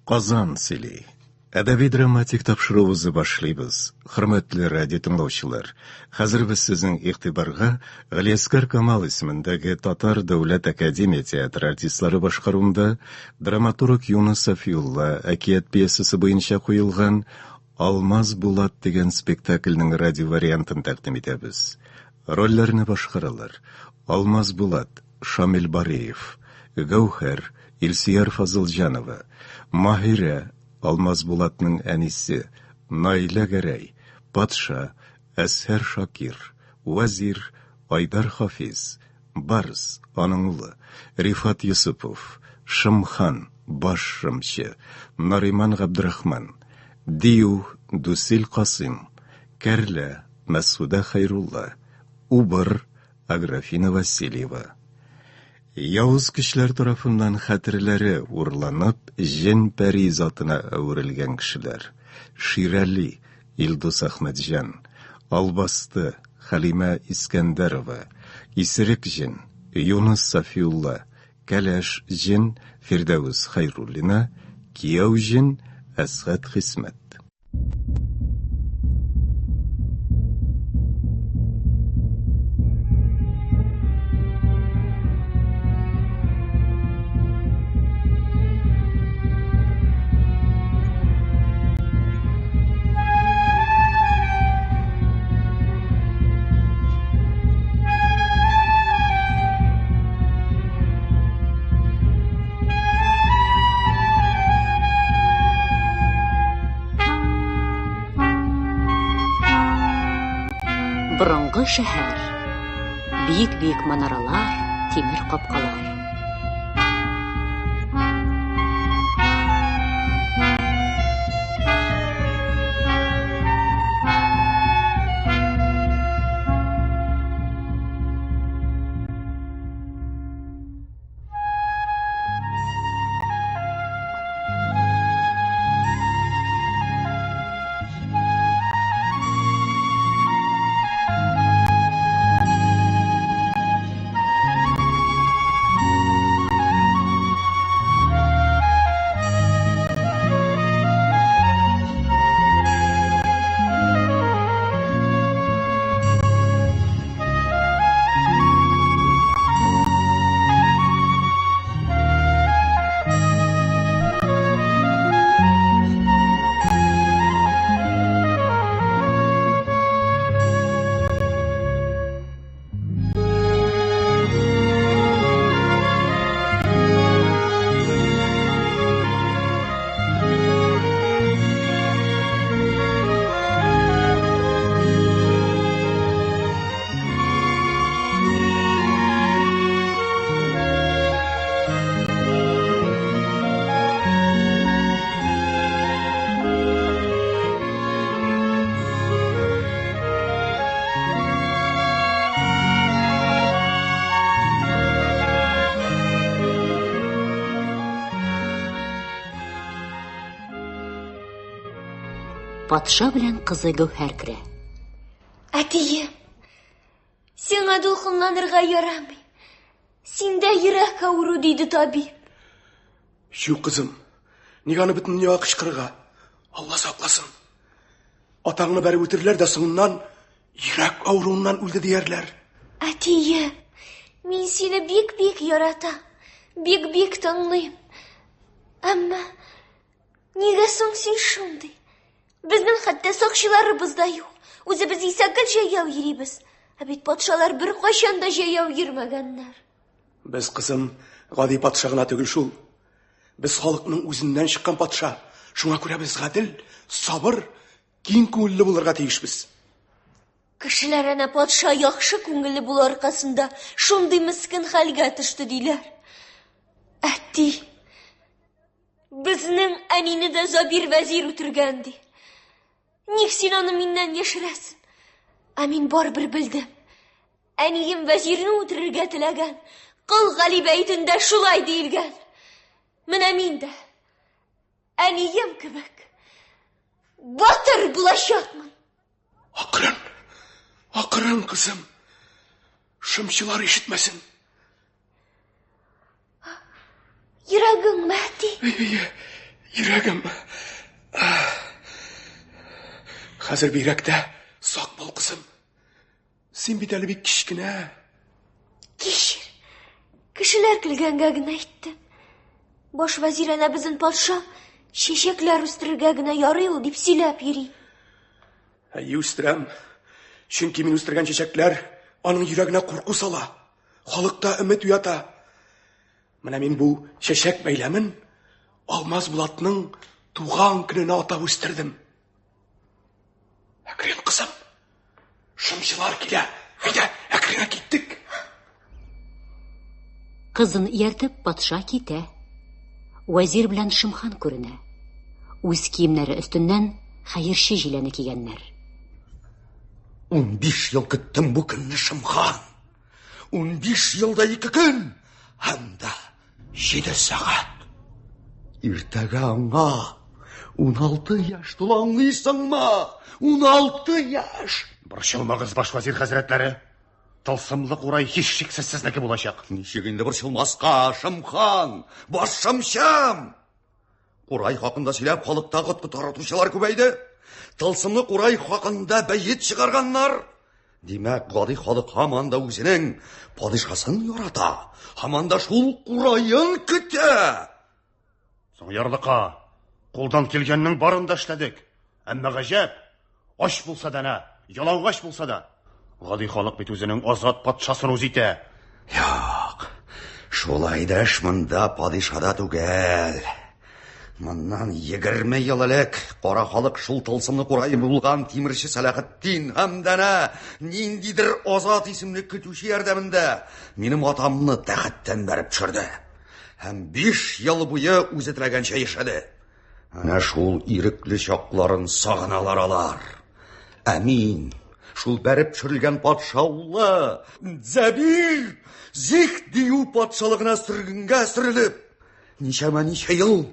Казан сөйли. Әдәби-драматик тапшыруыбызны башлыйбыз. Хөрмәтле радио тыңлаучылар, хәзер без сезнең игътибарга Галиәсгар Камал исемендәге Татар дәүләт академия театры артистлары башкаруында драматург Юныс Сафиулла әкият пьесасы буенча куелган Алмаз Булат дигән спектакльнең радио вариантын тәкъдим итәбез. Рольләрне башкаралар: Алмаз Булат, Шамил Бариев, Гәүһәр, Илсөяр Фазылҗанова, Маһирә, Алмаз Булатның әнисе, Наилә Гәрәй, Патша, Әзһәр Шакир, Вәзир, Айдар Хафиз, Барс, аның улы, Рифат Йосыпов, Шымхан, баш шымчы, Нариман Габдрахман, Дию, Дүсил Касыйм, Кәрлә, Мәсгудә Хәйрулла, Убыр, Аграфена Васильева. Явыз көчләр тарафыннан хәтерләре урланып, җен-пәри затына әверелгән кешеләр. Ширәли, Илдус Әхмәтҗан, Албасты, Хәлимә Искәндәрова, Исерек җен, Юныс Сафиулла, Кәләш җен, Фирдәвес Хәйруллина, Кияү җен, Әсгать Хисмәт. Борынгы шәһәр. Биек-биек манаралар, тимер капкалар. Патша белән кызы Гәүһәр керә. Әтием, сиңа дулкынланырга ярамый. Синдә йөрәк авыру, диде табиб. Чү, кызым, нигә аны бөтен дөньяга кычкырырга? Алла сакласын. Атаңны бәреп үтерерләр дә соңыннан йөрәк авыруыннан үлде диярләр. Әтием, мин сине бик-бик яратам, бик-бик тыңлыйм. Әмма нигә соң син шундый? Безнең хәтта сакчыларыбыз да юк. Үзебез исә гел җәяү йөрибез. Ә бит патшалар беркайчан да җәяү йөрмәгәннәр. Без, кызым, гади патша гына түгел шул. Без халыкның үзеннән чыккан патша. Шуңа күрә без гадел, сабыр, киң күңелле булырга тиешбез. Кешеләр әнә патша яхшы күңелле булу аркасында шундый мескен хәлгә төште диләр. Әти, безнең әнине дә Забир вәзир үтергән ди. Ник син аны миннән яшерәсең? Ә мин барыбер белдем. Әнием вәзирне үтерергә теләгән. Кол Гали бәйтендә шулай диелгән. Менә мин дә әнием кебек батыр булачакмын. Акрын, акрын, кызым. Шымчылар ишетмәсен. Йөрәгеңме, әти? Әйе, Йөрәгем. Хәзер бигрәк тә сак бул, кызым. Син бит әле бик кечкенә. Кичер. Кешеләр көлгәнгә генә әйттем. Баш вәзир әнә безнең патша чәчәкләр үстерергә генә ярый ул дип сөйләп йөри. Әйе, үстерәм. Чөнки мин үстергән чәчәкләр аның йөрәгенә курку сала, халыкта өмет уята. Менә мин бу чәчәк бәйләмен Алмаз Булатның туган көненә атап үстердем. Әкрен, кызым. Шымчылар килә. Әйдә, әкренә киттек. Кызын ияртеп патша китә. Вәзир белән Шимхан күренә. Үз киемнәре өстеннән хәерче җиләне кигәннәр. 15 ел көттем бу көнне, Шимхан. 15 елда 2 көн һәм дә 7 сәгать. Иртәгә аңа 16 яшь тула, аңлыйсыңмы? 16 яшь! Борчылмагыз, баш вәзир хәзрәтләре. Тылсымлы курай һичшиксез сезнеке булачак. Ничек инде борчылмаска, Шымхан, баш шымчым! Курай хакында сөйләп, халыкта коткы таратучылар күбәйде. Тылсымлы курай хакында бәет чыгарганнар. Димәк, гади халык һаман да үзенең падишасын ярата, һаман да шул кураен көтә. Соң ярлыка, кулдан килгәннең барын да эшләдек. Әмма гаҗәп, ач булса да, ялангач булса да, гади халык бит үзенең азат патшасын үз итә. Юк, шулай да эш монда падишада түгел. Моннан 20 ел элек кара халык шул тылсымлы курай булган тимерче Сәләхетдин һәм дә ниндидер Азат исемле көтүче ярдәмендә минем атамны тәхеттән бәреп төшерде. Һәм 5 ел буе үзе теләгәнчә яшәде. Әнә шул ирекле чакларын сагыналар алар. Ә мин шул бәреп төшерелгән патша улы Зәбир Зих дию патшалыгына сөргенгә сөрелеп, ничәмә ничә ел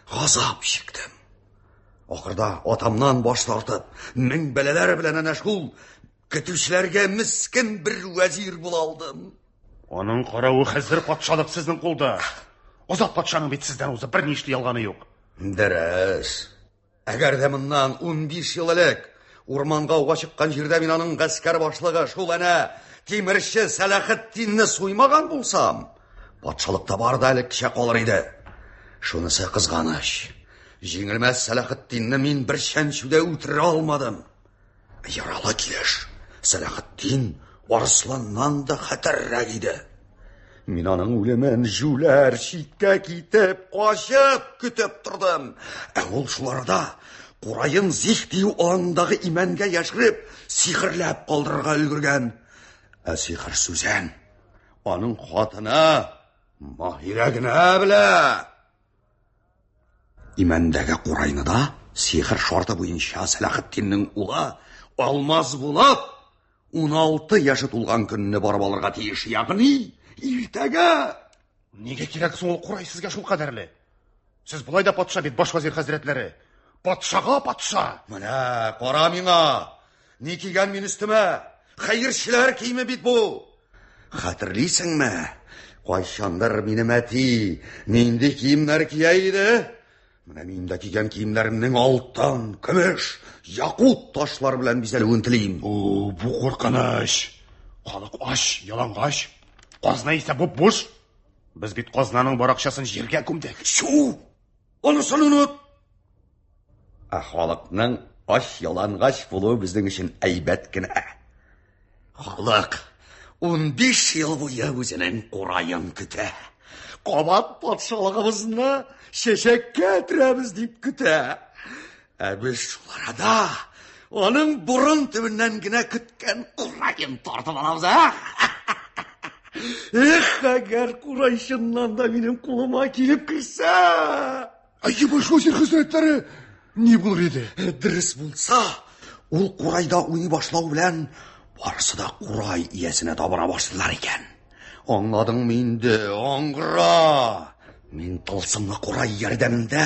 газап чиктем. Ахырда атамнан баш тартып, мең бәлаләр белән әнә шул көтүчеләргә мескен бер вәзир була алдым. Аның каравы хәзер патшалык сезнең кулда. Азат патшаның бит сездән узып берни эшли алганы юк. Дөрес. Әгәр дә моннан 15 ел элек урманга ауга чыккан җирдә мин аның гаскәр башлыгы шул әнә тимерче Сәләхетдинне суймаган булсам, патшалыкта бар да элеккечә калыр иде. Шунысы кызганыч. Җиңелмәс Сәләхетдинне мин бер чәнчүдә үтерә алмадым. Яралы килеш Сәләхетдин арысланнан да хәтәррәк иде. Мин аның үлемен җүләр читкә китеп, качып көтеп тордым. Ә ул шул арада кураен Зих дию аланындагы имәнгә яшереп, сихерләп калдырырга өлгергән. Ә сихер сүзен аның хатыны Маһирә генә белә. Имәндәге курайны да сихер шарты буенча Сәләхетдиннең улы Алмаз Булат 16 яше тулган көнне барып алырга тиеш, ягъни иртәгә. Нигә кирәк соң ул курай сезгә шул кадәрле? Сез болай да патша бит, баш вәзир хәзрәтләре. Патшага патша. Менә, кара миңа. Ни кигән мин өстемә? Хәерчеләр киеме бит бу. Хәтерлисеңме? Кайчандыр минем әти нинди киемнәр кия иде? Менә мин дә кигән киемнәремнең алтын, көмеш, якут ташлар белән бизәлүен телим. Бу, бу куркыныч. Халык ач, ялангач. Казна исә буп-буш. Без бит казнаның бар акчасын җиргә күмдек. Чү! Анысын оныт! Ә халыкның ач ялангач булуы безнең өчен әйбәт кенә. Халык 15 ел буе үзенең кураен көтә. Кабат патшалыгыбызны чәчәккә төрәбез дип көтә. Ә без шул арада аның борын төбеннән генә көткән кураен тартып алабыз, ә? Эх, әгәр курай чыннан да минем кулыма килеп керсә! Әйе, баш вәзир хәзрәтләре, ни булыр иде? Дөрес булса, ул курайда уйный башлау белән барысы да курай иясенә табына башлыйлар икән. Аңладыңмы инде, аңгыра? Мин тылсымлы курай ярдәмендә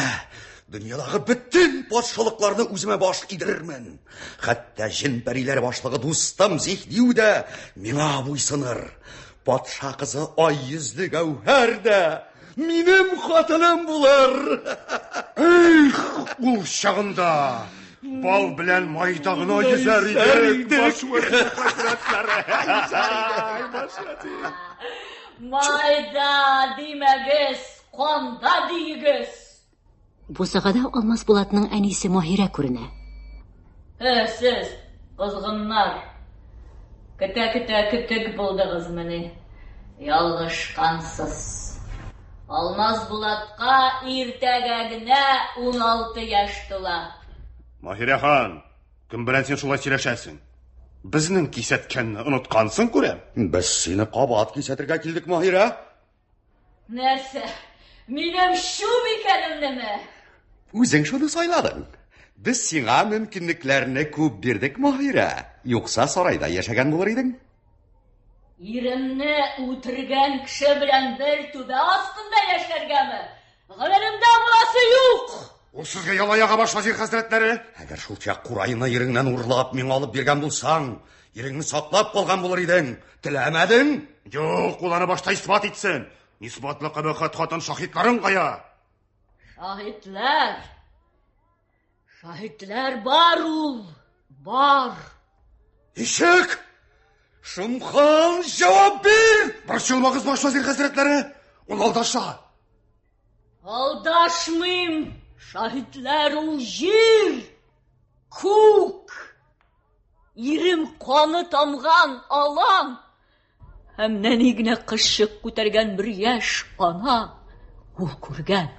дөньядагы бөтен патшалыкларны үземә баш идерермен. Хәтта җен-пәриләр башлыгы дустым Зиһдиу дә миңа буйсыныр. Патша кызы ай йөзле Гәүһәр дә минем хатыным булыр. Эй, Ул чагында бал белән майда гына йөзәр идек, баш вәзир хәзрәтләре. Баш вәзир. Майда димәгез, канда диегез. Бусагада Алмаз Булатның әнисе Маһирә күренә. Ә, сез, козгыннар, көтә-көтә көтек булдыгызмыни? Ялгышкансыз. Алмаз Булатка иртәгә генә 16 яшь тула. Маһирә хан, кем белән син шулай сөйләшәсең? Безнең кисәткәнне оныткансың, күрәм. Без сине кабат кисәтергә килдек, Маһирә. Нәрсә? Минем чүп икәнемнеме? Үзең шуны сайладың. Без сиңа мөмкинлекләрне күп бирдек, Маһирә. Юкса сарайда яшәгән булыр идең. Иремне үтергән кеше белән бер түбә астында яшәргәме? Гомеремдә буласы юк! Ул сезгә яла яга баш вәзир хәзрәтләре. Әгәр шул чак курайны иреңнән урлап миңа алып биргән булсаң, иреңне саклап калган булыр идең. Теләмәдең? Юк, ул аны башта исбат итсен. Исбатлы кабахәт хатын шаһитларың кая? Шаһитлар! Шаһитлар бар ул, бар. Ишек! Шымхан, җавап бир! Борчылмагыз, баш вәзир хәзрәтләре. Ул алдаша. Алдашмыйм, шаһитлар ул җир, күк. Ирем каны тамган алан һәм нәни генә кызчык күтәргән бер яшь ана. Ул күргән,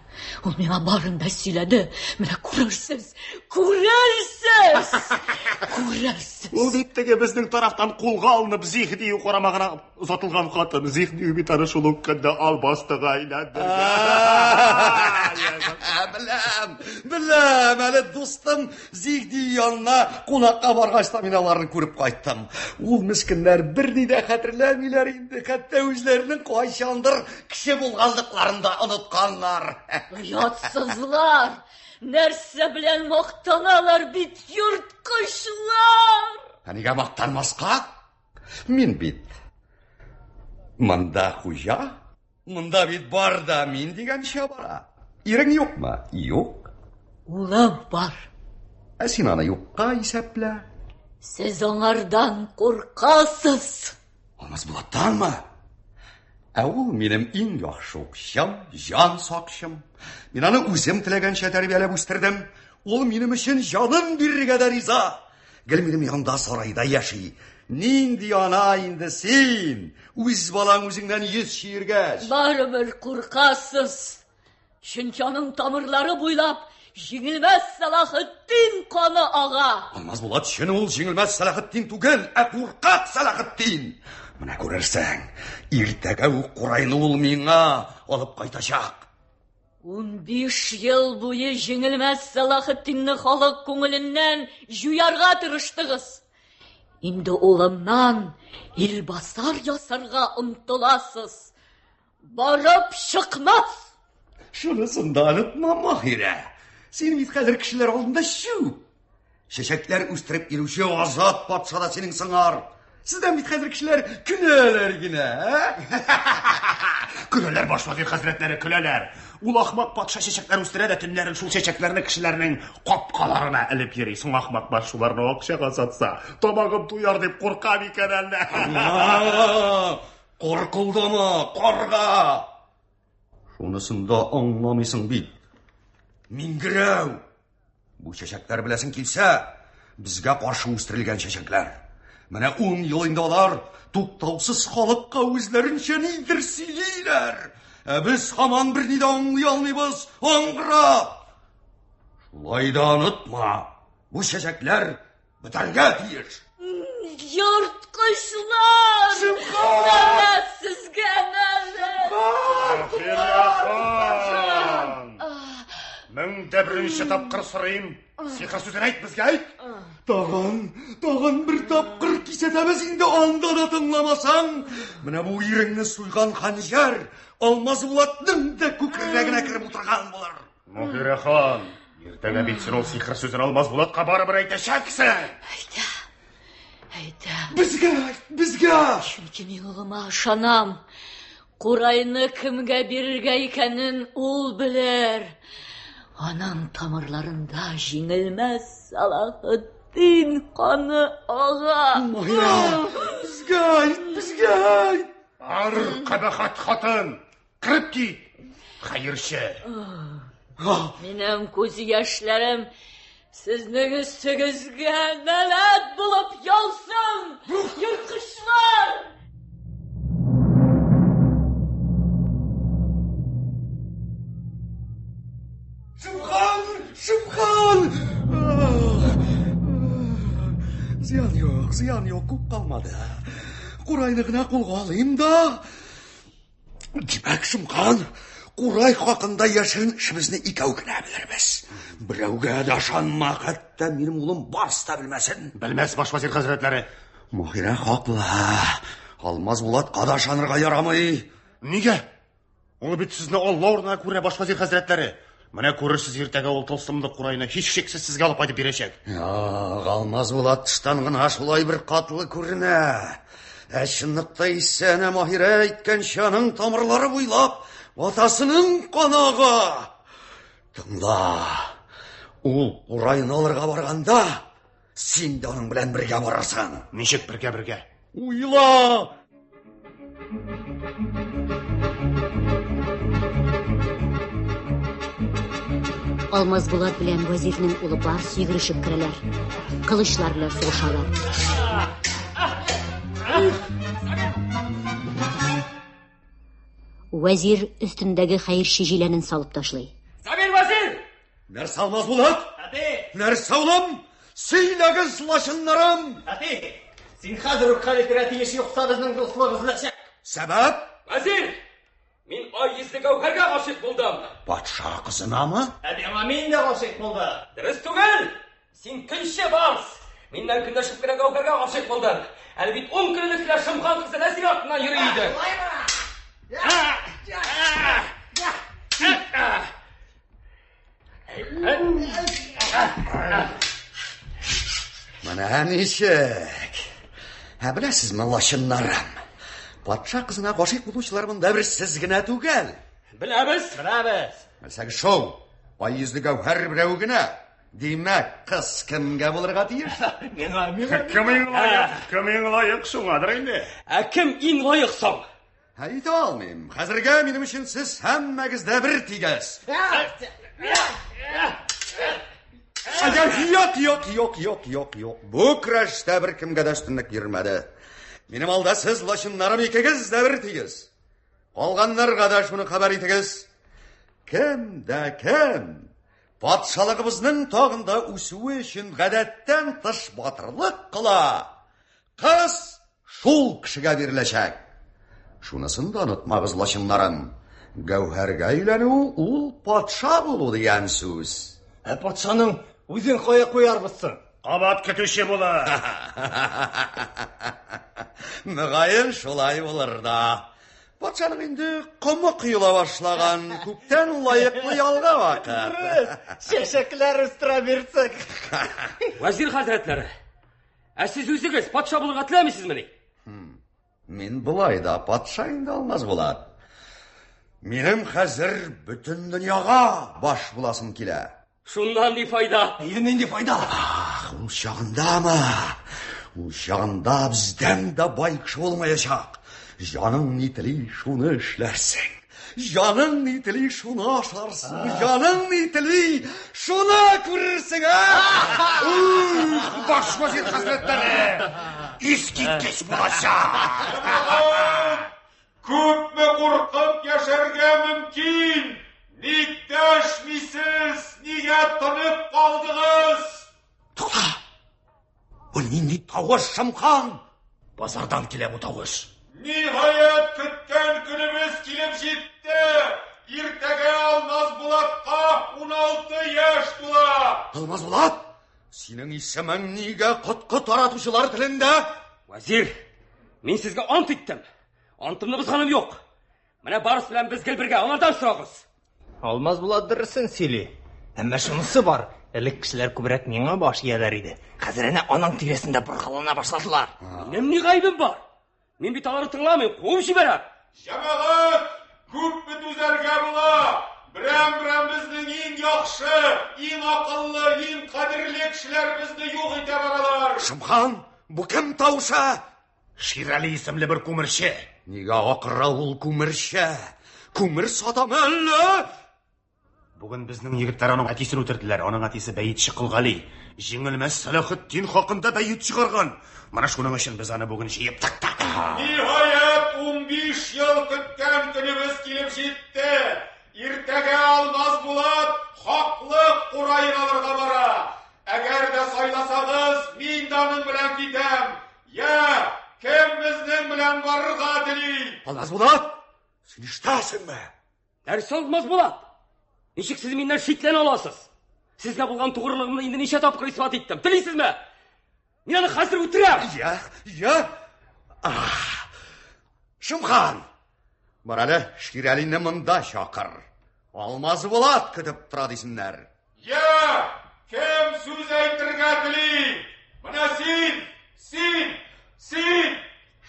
ул миңа барын да сөйләде. Менә күрерсез, күрерсез, күрерсез. Ул бит теге безнең тарафтан кулга алынып Зиһдию карамагына озатылган хатын. Зиһдию бит аны шул ук көндә албастыга әйләндергән. Беләм, беләм, әле дустым Зигди янына кунакка баргач та мин аларны күреп кайттым. Ул мескеннәр берни дә хәтерләмиләр инде, хәтта үзләренең кайчандыр кеше булганлыкларын да онытканнар. Оятсызлар! Нәрсә белән мактаналар бит ерткычлар! Ә нигә мактанмаска? Мин бит монда хуҗа, монда бит бар да мин дигәнчә бара. Ирең юкмы? Юк. Улым бар. Ә син аны юкка исәплә. Сез аңардан куркасыз. Алмаз Булаттанмы? Ә ул минем иң яхшы укчым, җан сакчым. Мин аны үзем теләгәнчә тәрбияләп үстердем. Ул минем өчен җанын бирергә дә риза. Гел минем янда сарайда яши. Нинди ана инде син? Үз балаң үзеңнән йөз чөергәч. Барыбер куркасыз. Чөнки аның тамырлары буйлап җиңелмәс Сәлахетдин каны ага. Алмаз Булат чын ул җиңелмәс Сәлахетдин түгел, ә куркак Сәлахетдин. Менә күрерсең, иртәгә үк курайны ул миңа алып кайтачак. 15 ел буе җиңелмәс Сәлахетдинне халык күңеленнән җуярга тырыштыгыз. Инде улымнан илбасар ясарга омтыласыз. Барып чыкмас! Шунысын да онытма, Маһирә. Син бит хәзер кешеләр алдында чүп. Чәчәкләр үстереп йөрүче Азат патша да синең сыңар. Сездән бит хәзер кешеләр көләләр генә, ә? Көләләр, баш вәзир хәзрәтләре, көләләр. Ул ахмак патша чәчәкләр үстерә дә төннәрен шул чәчәкләрне кешеләрнең капкаларына элеп йөри. Соң ахмак бар шуларны акчага сатса, тамагым туяр дип курка микән әллә? Каркылдама, карга! Шунысын да аңламыйсың бит. Миңгерәү! Бу чәчәкләр беләсең килсә, безгә каршы үстерелгән чәчәкләр. Менә 10 ел инде алар туктаусыз халыкка үзләренчә нидер сөйлиләр. Ә без һаман берни дә аңлый алмыйбыз, аңгыра. Шулай да онытма, бу чәчәкләр бетәргә тиеш. Ерткычлар! Нәләт сезгә, нәләт! Мең дә беренче тапкыр сорыйм. Сихер сүзен әйт безгә, әйт. Тагын, тагын бер тапкыр кисәтәбез инде, анда да тыңламасаң. Менә бу иреңне суйган хәнҗәр Алмаз Булатның да күкрәгенә кереп утырган булыр. Маһирә хан, иртәгә бит син ул сихер сүзен Алмаз Булатка барыбер әйтәчәксең. Әйтәм, әйтәм. Безгә, безгә. Чөнки мин улыма ышанам. Курайны кемгә бирергә икәнен ул белер. Аның тамырларында җиңелмәс Салахетдин каны ага. Маһирә, безгә әйт, безгә әйт. Бар, кабахәт хатын, кереп кит. Хәерче. Минем күз яшьләрем сезнең өстегезгә нәләт булып яусын, ерткычлар! Шимхан! Шимхан! Зыян юк, зыян юк, күп калмады. Курайны гына кулга алыйм да. Димәк, Шимхан, Курай хакында яшерен эшебезне икәү генә белербез. Берәүгә дә ышанма, хәтта минем улым Барс та белмәсен. Белмәс, баш вазир хәзрәтләре. Маһирә хаклы. Алмаз Булатка да ышанырга ярамый. Нигә? Ул бит сезне Алла урынына күрә, баш вазир хәзрәтләре. Менә күрерсез, иртәгә ул тылсымлы курайны һичшиксез сезгә алып кайтып бирәчәк. Юк, Алмаз Булат тыштан гына шулай бер катлы күренә. Ә чынлыкта исә әнә Маһирә әйткәнчә аның тамырлары буйлап атасының каны ага. Тыңла. Ул курайны алырга барганда син дә аның белән бергә барырсың. Ничек бергә-бергә? Уйла! Алмаз Булат белән вәзирнең улы Барс йөгерешеп керәләр. Кылычлар белән сугышалар. Вәзир өстендәге хәерче җиләнен салып ташлый. Сабир вәзир! Нәрсә, Алмаз Булат? Әти! Нәрсә, улым? Сөйләгез, лачыннарым! Әти! Син хәзер үк хәл итәргә тиеш, юкса безнең дуслык өзеләчәк. Сәбәп? Вәзир! Мин ай йөзле гәүһәргә гашыйк булдым. Патша кызынамы? Әти, аңа мин дә гашыйк булдым. Дөрес түгел! Син көнче, Барс! Миннән көнләшеп кенә гәүһәргә гашыйк булдың. Әле бит 10 көн элек кенә Шымхан кызы Нәзир артыннан йөри идең. Менә ничек. Ә беләсезме, лачыннарым? Патша кызына гашыйк булучылар монда бер сез генә түгел. Беләбез. Беләбез. Белсәгез шул, ай йөзле гәүһәр берәү генә. Димәк, кыз кемгә булырга тиеш? Миңа, миңа. Кем иң лаек? Кем иң лаек шуңадыр инде. Ә кем иң лаек соң? Әйтә алмыйм. Хәзергә минем өчен сез һәммәгез дә бер тигез. Юк, юк, юк, юк, юк, юк. Бу көрәштә бер кемгә дә өстенлек бирмәде. Минем алда сез лачыннарым икегез дә бер тигез. Калганнарга да шуны хәбәр итегез. Кем дә кем патшалыгыбызның тагын да үсүе өчен гадәттән тыш батырлык кыла, кыз шул кешегә биреләчәк. Шунысын да онытмагыз, лачыннарым. Гәүһәргә өйләнү ул патша булу дигән сүз. Ә патшаның үзен кая куярбыз соң? Кабат көтүче булыр. Мөгаен шулай булыр да. Патшаның инде комы коела башлаган, күптән лаеклы ялга вакыт. Чәчәкләр үстерә бирсәк. Вәзир хәзрәтләре, ә сез үзегез патша булырга теләмисезмени? Мин болай да патша инде, Алмаз Булат. Минем хәзер бөтен дөньяга баш буласым килә. Шуннан ни файда? Әйе, нинди файда? Ах, ул чагындамы? Ул чагында бездән дә бай кеше булмаячак. Җаның ни тели, шуны эшләрсең. Җаның ни тели, шуны ашарсың. Җаның ни тели, шуны күрерсең, а? Ух, баш вазир хәзрәтләре! Искиткеч булачак! Күпме куркып яшәргә мөмкин? Ник дәшмисез? Нигә тынып калдыгыз? Тукта! Бу нинди тавыш, Шамхан? Базардан килә бу тавыш. Ниһаять, көткән көнебез килеп җитте. Иртәгә Алмаз Булатка 16 яшь тула. Алмаз Булат, синең исемең нигә коткы таратучылар телендә? Вәзир, мин сезгә ант иттем. Антымны бозганым юк. Менә Барс белән без гел бергә, аңардан сорагыз. Алмаз Булат дөресен сөйли. Әмма шунысы бар, элек кешеләр күбрәк миңа баш ияләр иде. Хәзер әнә аның тирәсендә боргалана башладылар. Минем ни гаебем бар? Мин бит аларны тыңламыйм, куып җибәрәм. Җәмәгать, күпме түзәргә була? Берәм-берәм безнең иң яхшы, иң акыллы, иң кадерле кешеләребезне юк итә баралар. Шымхан, бу кем тавышы? Ширәли исемле бер күмерче. Нигә акыра ул күмерче? Күмер сатамы әллә? Бүген безнең егетләр аның әтисен үтерделәр. Аның әтисе бәетче Колгали. Җиңелмәс Сәлахетдин хакында бәет чыгарган. Менә шуның өчен без аны бүген җыеп тыктык. Ниһаять, 15 ел көткән көнебез килеп җитте. Иртәгә Алмаз Булат хаклык кураен алырга бара. Әгәр дә сайласагыз, мин дә аның белән китәм. Я, кем безнең белән барырга тели? Алмаз Булат, син ишетәсеңме? Нәрсә Алмаз Булат? Ничек сез миннән шикләнә аласыз? Сезгә булган тугрылыгымны инде ничә тапкыр исбат иттем. Телисезме? Мин аны хәзер үтерәм. Я, я. Шымхан! Бар әле, Ширәлине монда чакыр. Алмаз Булат көтеп тора дисеннәр. Я, кем сүз әйтергә тели? Менә син, син, син!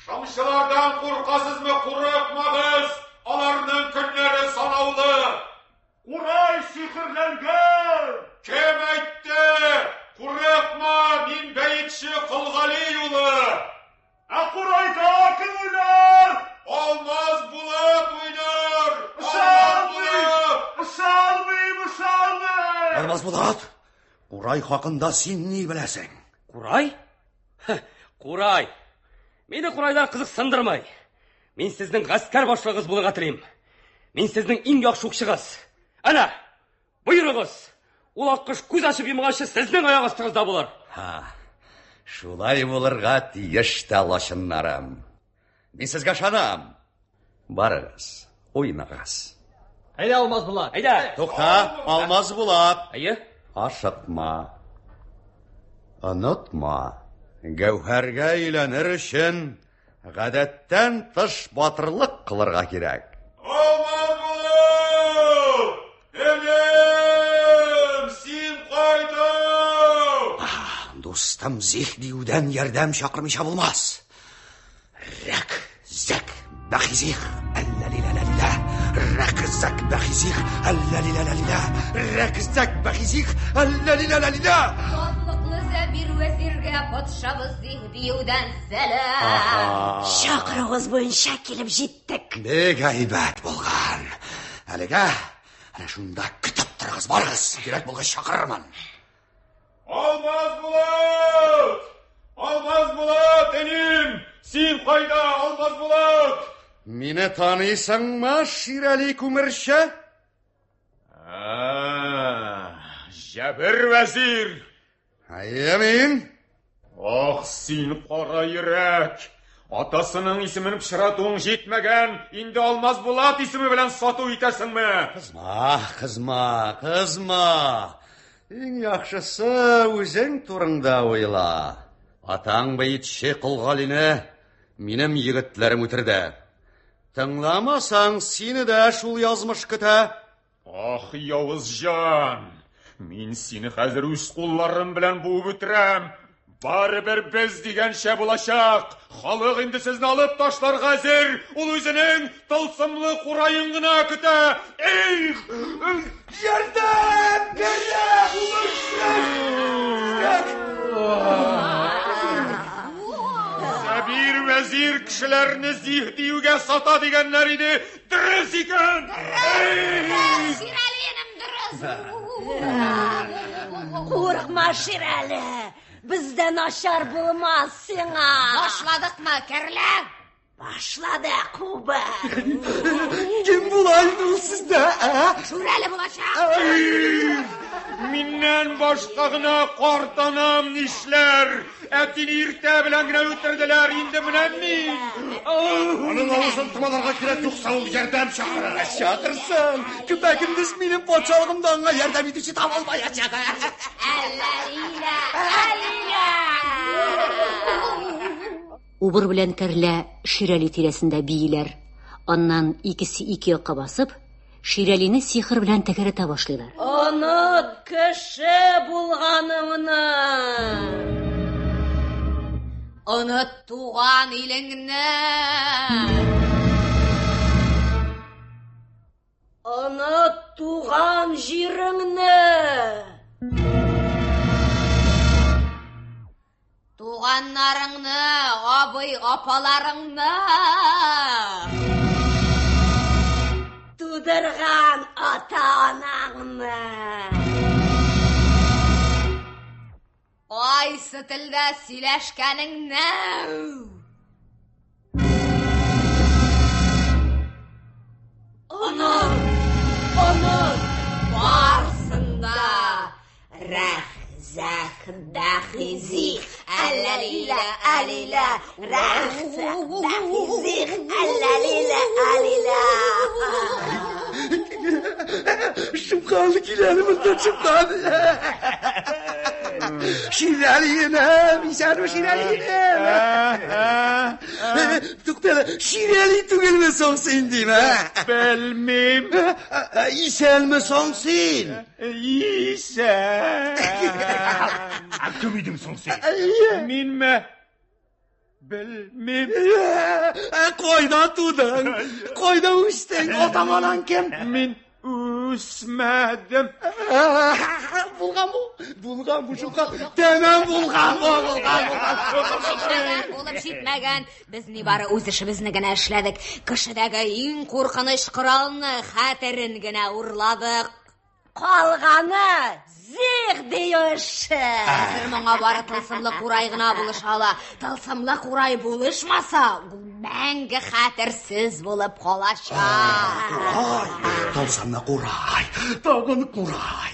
Шымчылардан куркасызмы, курыкмагыз! Аларның көннәре санаулы. Курай сихерләнгән! Кем әйтте? Курыкма, мин бәетче Колгали улы. Ә курайда кем уйнар? Алмаз Булат уйнар! Алмаз Булат! Ышанмыйм, ышанмыйм! Алмаз Булат, курай хакында син ни беләсең? Курай? Курай! Мине курайлар кызыксындырмый. Мин сезнең гаскәр башлыгыгыз булырга телим. Мин сезнең иң яхшы укчыгыз. Әнә, боерыгыз! Ул аккош күз ачып йомганчы сезнең аяк астыгызда булыр. Ха, шулай булырга тиеш тә, лачыннарым. Мин сезгә ышанам. Барыгыз, уйнагыз. Әйдә, Алмаз Булат. Әйдә. Тукта, Алмаз Булат. Әйе. Ашыкма. Онытма, гәүһәргә өйләнер өчен гадәттән тыш батырлык кылырга кирәк. Алмаз Булат! Энем, син кайда? Дустым Зих диюдән ярдәм чакырмыйча булмас. Рәк, зәк, бәхизих, әллә-лилә-лә-лилә. Рәк, зәк, бәхизих, әллә-лилә-лә-лилә. Рәк, зәк, бәхизих, әллә-лилә-лә-лилә. Шатлыклы Зәбир вәзиргә патшабыз Зих диюдән сәлам. Чакыруыгыз буенча килеп җиттек. Бик әйбәт булган. Әлегә әнә шунда көтеп торыгыз, барыгыз. Кирәк булгач чакырырмын. Алмаз Булат! Алмаз Булат, энем! Син кайда, Алмаз Булат? Мине таныйсыңмы, Ширәли күмерче? Җәбер вәзир! Әйе, мин. Ах, син кара йөрәк! Атасының исемен пычратуың җитмәгән, инде Алмаз Булат исеме белән сату итәсеңме? Кызма, кызма, кызма. Иң яхшысы үзең турыңда уйла. Атаң бәетче Колгалине минем егетләрем үтерде. Тыңламасаң, сине дә шул язмыш көтә. Ах, явыз җан! Мин сине хәзер үз кулларым белән буып үтерәм. Барыбер без дигәнчә булачак. Халык инде сезне алып ташларга әзер. Ул үзенең тылсымлы кураен гына көтә. Эх! Ярдәм! Ярдәм! Сәбир вәзир кешеләрне зих диюгә сата дигәннәр иде. Дөрес икән! Ширәле энем, дөрес. Курыкма, Ширәле. Бездә начар булмас сиңа. Башладыкмы, керле? Башладык, Куба. Кем була инде ул сездә, ә? Шүрәле булачак. Миннән башка гына картанам нишләр? Әтине иртә белән генә үтерделәр, инде менә мин. Аның авызын томаларга кирәк, юкса ул ярдәм чакырыр. Чакырсын. Көпә-көндез минем патшалыгымда аңа ярдәм итүче табылмаячак. Әллә-лилә, әллә. Убыр белән Кәрлә Ширәли тирәсендә бииләр. Аннан икесе ике якка басып, Ширәлине сихер белән тәгәрәтә башлыйлар. Оныт кеше булганыңны. Оныт туган илеңне. Оныт туган җиреңне. Туганнарыңны, абый, апаларыңны. Тудырган ата-анаңны. Кайсы телдә сөйләшкәнеңне. Оныт, оныт барсын да. Рәх, зәх, дәхи, зих, әлләлилә, әлилә, рәх, зәх, дәхи, зих, әлләлилә, әлилә. Шымхан килә әле монда, Шымхан. Ширәли энем, исәнме Ширәли энем? Туктале, Ширәли түгелме соң син дим, ә? Белмим. Исәнме соң син? Исән. Кем идең соң син? Минме? Белмим. Кайда тудың? Кайда үстең? Атаң анаң кем? Мин үсмәдем. Булган бу. Булган бу шука. Тәмам булган бу, булган, булган. Тәмам булып җитмәгән. Без нибары үз эшебезне генә эшләдек. Кешедәге иң куркыныч коралны, хәтерен генә урладык. Калганы зих дию эше. Хәзер моңа бары тылсымлы курай гына булыша ала. Тылсымлы курай булышмаса, ул мәңге хәтерсез булып калачак. Курай, тылсымлы курай, тагын курай.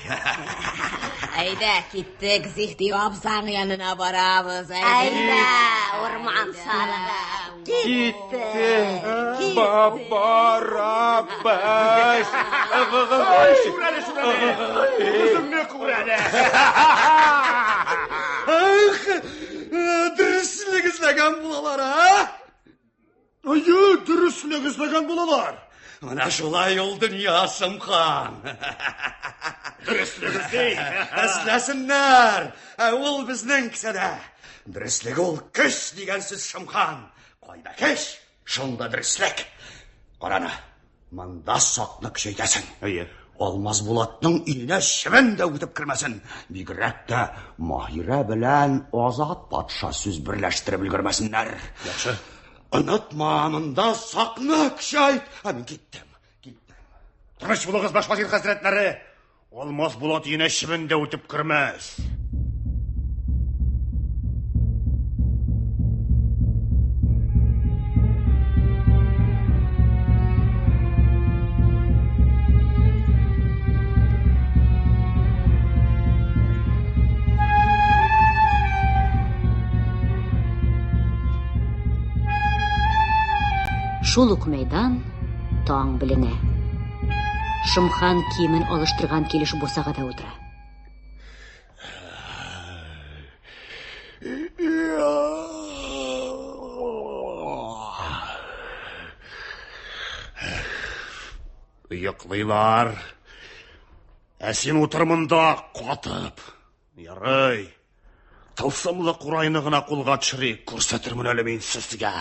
Әйдә, киттек, Зиһди абзаң янына барабыз. Әйдә, урман сарыгы. Киттек. Барабыз. Шүрәле, шүрәле. Үзеңне күр әле. Ах, дөреслек эзләгән булалар, а? Әйе, дөреслек эзләгән булалар. Менә шулай ул дөнья, Шымхан. Дөреслек эзли. Эзләсеннәр. Ә ул безнең кесәдә. Дөреслек ул көч дигән сүз, Шымхан. Кайда көч, шунда дөреслек. Карана, монда сакны көчәйтәсең. Әйе. Алмаз Булатның өенә чебен дә үтеп кермәсен. Бигрәк тә Маһирә белән Азат патша сүз берләштереп өлгермәсеннәр. Яхшы. Онытма, монда сакны көчәйт. Ә мин киттем. Киттем. Тыныч булыгыз, баш вазир хәзрәтләре. Алмаз Булат өенә чебен дә үтеп кермәс. Шул ук мәйдан таң беленә. Шымхан киемен алыштырган килеш бусагада утыра. Йоклыйлар. Ә син утыр монда катып. Ярый. Тылсымлы курайны гына кулга төшерик, күрсәтермен әле мин сезгә.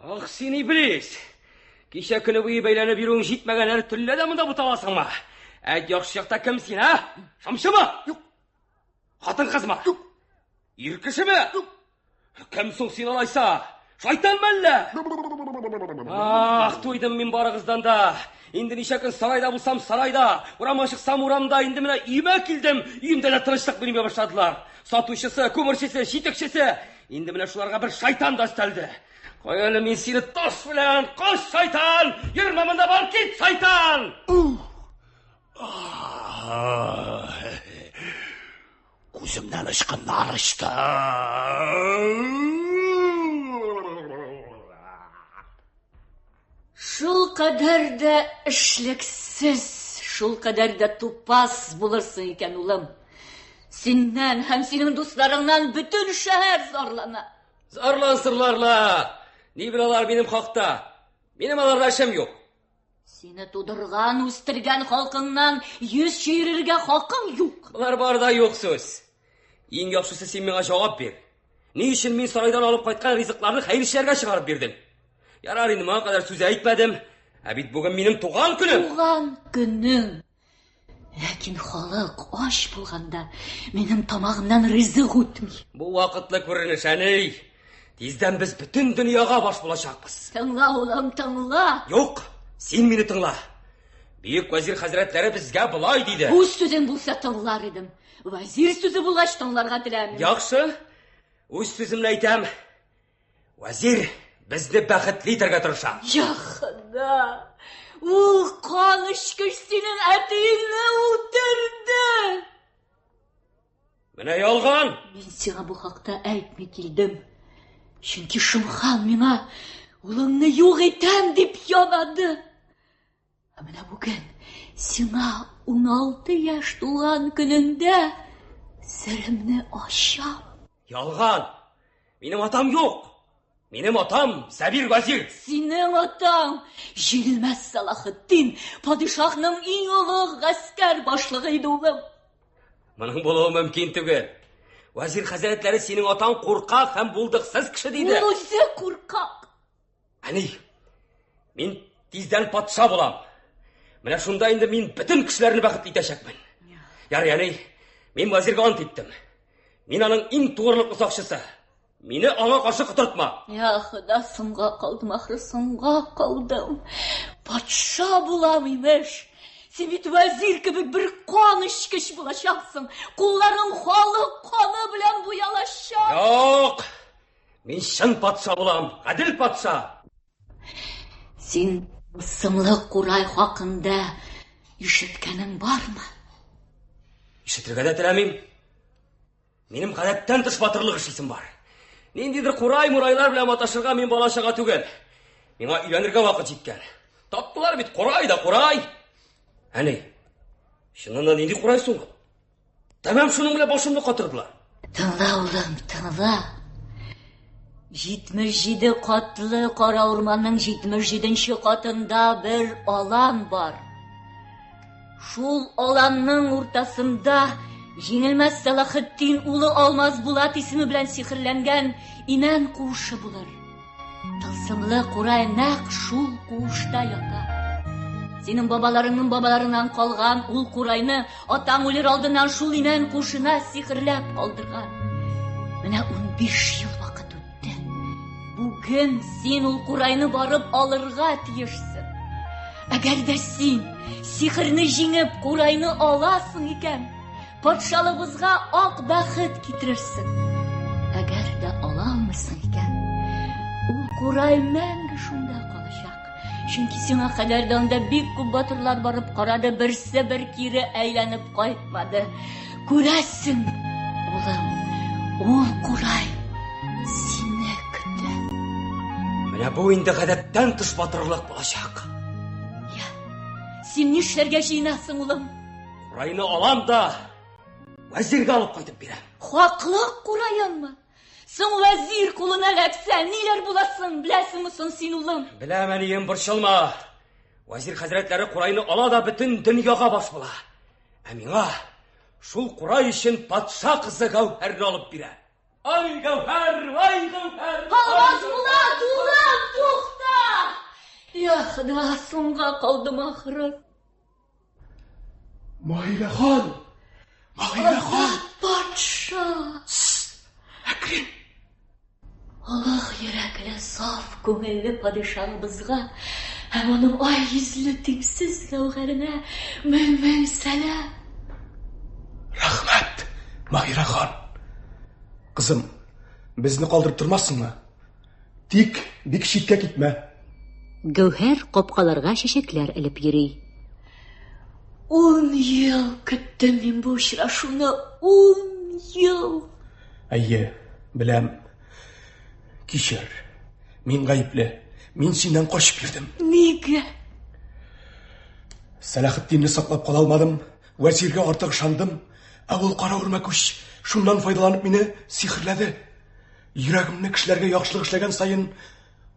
Ах, син иблис! Кичә көне буе бәйләнеп йөрүең җитмәгән, әле төнлә дә монда буталасыңмы? Әйт, яхшы якта кем син, ә? Шымчымы? Юк. Хатын-кызмы? Юк. Ир кешеме? Юк. Кем соң син алайса? Шайтанмы әллә? Ах, туйдым мин барыгыздан да. Инде ничә көн сарайда булсам сарайда, урамга чыксам урамда, инде менә өемә килдем. Өемдә дә тынычлык бирми башладылар. Сатучысы, күмерчесе, читекчесе. Инде менә шуларга бер шайтан да өстәлде. Кая әле мин сине таш белән, кош шайтан! Йөрмә монда, бар кит, шайтан! Күземнән очкыннар очты. Шул кадәр дә эшлексез, шул кадәр дә тупас булырсың икән, улым. Синнән һәм синең дусларыңнан бөтен шәһәр зарлана. Зарлансыннар ла! Ни беләләр минем хакта? Минем аларда эшем юк. Сине тудырган, үстергән халкыңнан йөз чөерергә хакың юк. Болар бар да юк сүз. Иң яхшысы син миңа җавап бир. Ни өчен мин сарайдан алып кайткан ризыкларны хәерчеләргә чыгарып бирдең? Ярар инде, моңа кадәр сүз әйтмәдем. Ә бит бүген минем туган көнем. Туган көнең. Ләкин халык ач булганда минем тамагымнан ризык үтми. Бу вакытлы күренеш, әни. Тиздән без бөтен дөньяга баш булачакбыз. Тыңла, улым, тыңла. Юк, син мине тыңла. Бөек вәзир хәзрәтләре безгә болай диде. Үз сүзең булса тыңлар идем. Вәзир сүзе булгач тыңларга теләмим. Яхшы. Үз сүземне әйтәм. Вәзир безне бәхетле итәргә тырыша. Я Хода! Ул кан эчкеч синең әтиеңне үтерде! Менә ялган! Мин сиңа бу хакта әйтми килдем. Чөнки Шымхан миңа улыңны юк итәм дип янады. Ә менә бүген сиңа 16 яшь тулган көнеңдә серемне ачам. Ялган! Минем атам юк! Минем атам Сәбир вәзир. Синең атаң Җиңелмәс Салахетдин, падишаһның иң олуг гаскәр башлыгы иде, улым. Моның булуы мөмкин түгел. Вәзир хәзрәтләре синең атаң куркак һәм булдыксыз кеше диде. Ул үзе куркак. Әни, мин тиздән патша булам. Менә шунда инде мин бөтен кешеләрне бәхетле итәчәкмен. Ярый, әни, мин вәзиргә ант иттем. Мин аның иң тугрылыклы сакчысы. Мине аңа каршы котыртма. Я Хода, соңга калдым, ахры, соңга калдым. Патша булам, имеш. Син бит вәзир кебек бер кан эчкеч булачаксың. Кулларың халык каны белән буялачак. Юк! Мин чын патша булам, гадел патша. Син тылсымлы курай хакында ишеткәнең бармы? Ишетергә дә теләмим. Минем гадәттән тыш батырлык эшлисем бар. Ниндидер курай-мурайлар белән маташырга мин бала-чага түгел. Миңа өйләнергә вакыт җиткән. Таптылар бит курай да курай. Әни, чыннан да нинди курай соң ул? Тәмам шуның белән башымны катырдылар. Тыңла, улым, тыңла. 77 катлы кара урманның 77 катында бер алан бар. Шул аланның уртасында Җиңелмәс Салахетдин улы Алмаз Булат исеме белән сихерләнгән имән куышы булыр. Тылсымлы курай нәкъ шул куышта ята. Синең бабаларыңның бабаларыннан калган ул курайны атаң үлер алдыннан шул имән куышына сихерләп калдырган. Менә 15 ел вакыт үтте. Бүген син ул курайны барып алырга тиешсең. Әгәр дә син сихерне җиңеп курайны аласың икән, Патшалыгыбызга ак бәхет китерерсең. Әгәр дә ала алмыйсың икән, ул курай мәңге шунда калачак. Чөнки сиңа кадәр дә анда бик күп батырлар барып карады, берсе бер кире әйләнеп кайтмады. Күрәсең, улым, ул курай сине көтә. Менә бу инде гадәттән тыш батырлык булачак. Я, син нишләргә җыенасың, улым? Курайны алам да вәзиргә алып кайтып бирәм. Хаклык кураенмы? Соң вәзир кулына эләксә, ниләр буласын беләсеңме соң син, улым? Беләм, әнием, борчылма. Вәзир хәзрәтләре курайны ала да бөтен дөньяга баш була. Ә миңа шул курай өчен патша кызы Гәүһәрне алып бирә. Ай, Гәүһәр, ай, Гәүһәр! Алмаз Булат, улым, тукта! Я Хода, соңга калдым ахры. Маһирә хан! Маһирә хан! Патша! Әкрен! Олуг йөрәкле, саф күңелле падишаһыбызга һәм аның ай йөзле тиңсез гәүһәренә мең-мең сәлам. Рәхмәт, Маһирә хан. Кызым, безне калдырып тормассыңмы? Тик бик читкә китмә. Гәүһәр капкаларга чәчәкләр элеп йөри. Ун ел көттем мин бу очрашуны, ун ел. Әйе, беләм. Кичер. Мин гаепле. Мин синнән качып йөрдем. Нигә? Сәләхетдинне саклап кала алмадым. Вәзиргә артык ышандым. Ә ул кара үрмәкүч шуннан файдаланып мине сихерләде. Йөрәгемне кешеләргә яхшылык эшләгән саен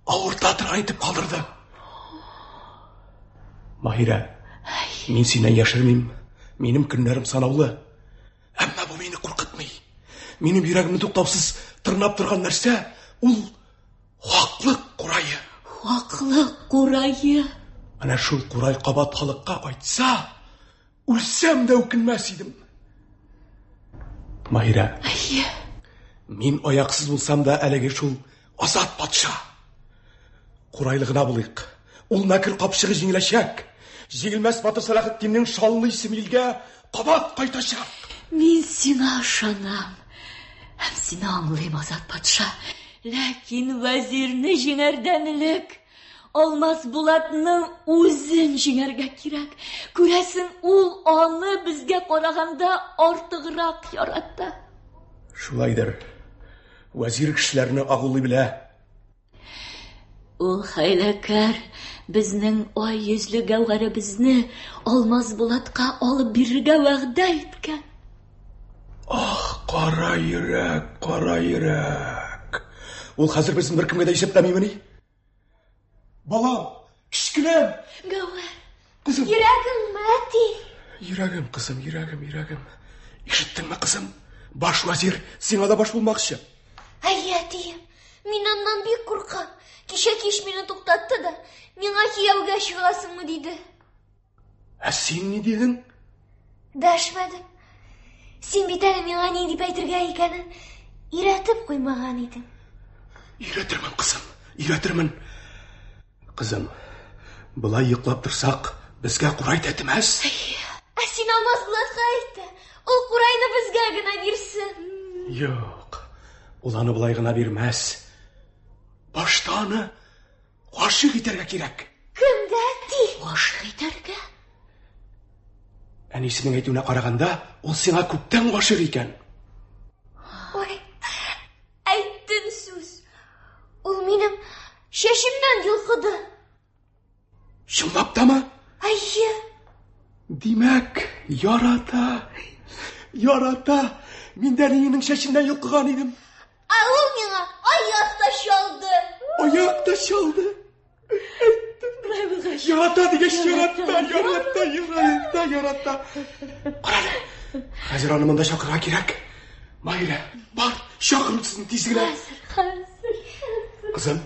авырта торган итеп калдырды. Маһирә, мин синнән яшермим. Минем көннәрем санаулы. Әмма бу мине куркытмый. Минем йөрәгемне туктаусыз тырнап торган нәрсә ул хаклык курае. Хаклык. Хаклык курае. Менә шул курай кабат халыкка кайтса, үлсәм дә үкенмәс идем. Маһирә. Әйе. Мин аяксыз булсам да әлеге шул Азат патша. Курайлы гына булыйк. Ул мәкер капчыгы җиңеләчәк. Җиңелмәс батыр Сәлахетдиннең шанлы исеме илгә кабат кайтачак. Мин сиңа ышанам. Һәм сине аңлыйм, Азат патша. Ләкин вәзирне җиңәрдән элек Алмаз Булатның үзен җиңәргә кирәк. Күрәсең, ул аны безгә караганда артыграк ярата. Шулайдыр. Вәзир кешеләрне агулый белә. Ул хәйләкәр безнең ай йөзле гәүһәребезне Алмаз Булатка алып бирергә вәгъдә иткән. Ах, кара йөрәк, кара йөрәк. Ул хәзер безне беркемгә дә исәпләмимени? Балам, кечкенәм. Гәүһәр. Кызым. Йөрәгеңме, әти? Йөрәгем, кызым, йөрәгем, йөрәгем. Ишеттеңме, кызым? Баш вәзир сиңа да баш булмакчы. Әйе, әтием. Мин аннан бик куркам. Кичә кич мине туктатты да, миңа кияүгә чыгасыңмы диде. Ә син ни дидең? Дәшмәдем. Син бит әле миңа ни дип әйтергә икәнен өйрәтеп куймаган идең. Өйрәтермен, кызым, өйрәтермен. Кызым, болай йоклап торсак, безгә курай тәтемәс. Ә син Алмаз Булатка әйт тә, ул курайны безгә генә бирсен. Юк, ул аны болай гына бирмәс. Башта аны гашыйк итәргә кирәк. Кемгә, әти? Гашыйк итәргә? Әнисенең әйтүенә караганда, ул сиңа күптән гашыйк икән. Ой, әйттең сүз. Ул минем чәчемнән йолкыды. Чынлап тамы? Әйе. Димәк, ярата. Ярата. Мин дә әниеңнең чәченнән йолкыган идем. Ә ул миңа аяк та чалды. Аяк та чалды. Әйттем. Ярата дигәч, ярата, ярата, ярата, ярата. Карале, хәзер аны монда чакырырга кирәк. Маһирә, бар, чакыр үзен тиз генә. Хәзер, хәзер, хәзер. Кызым,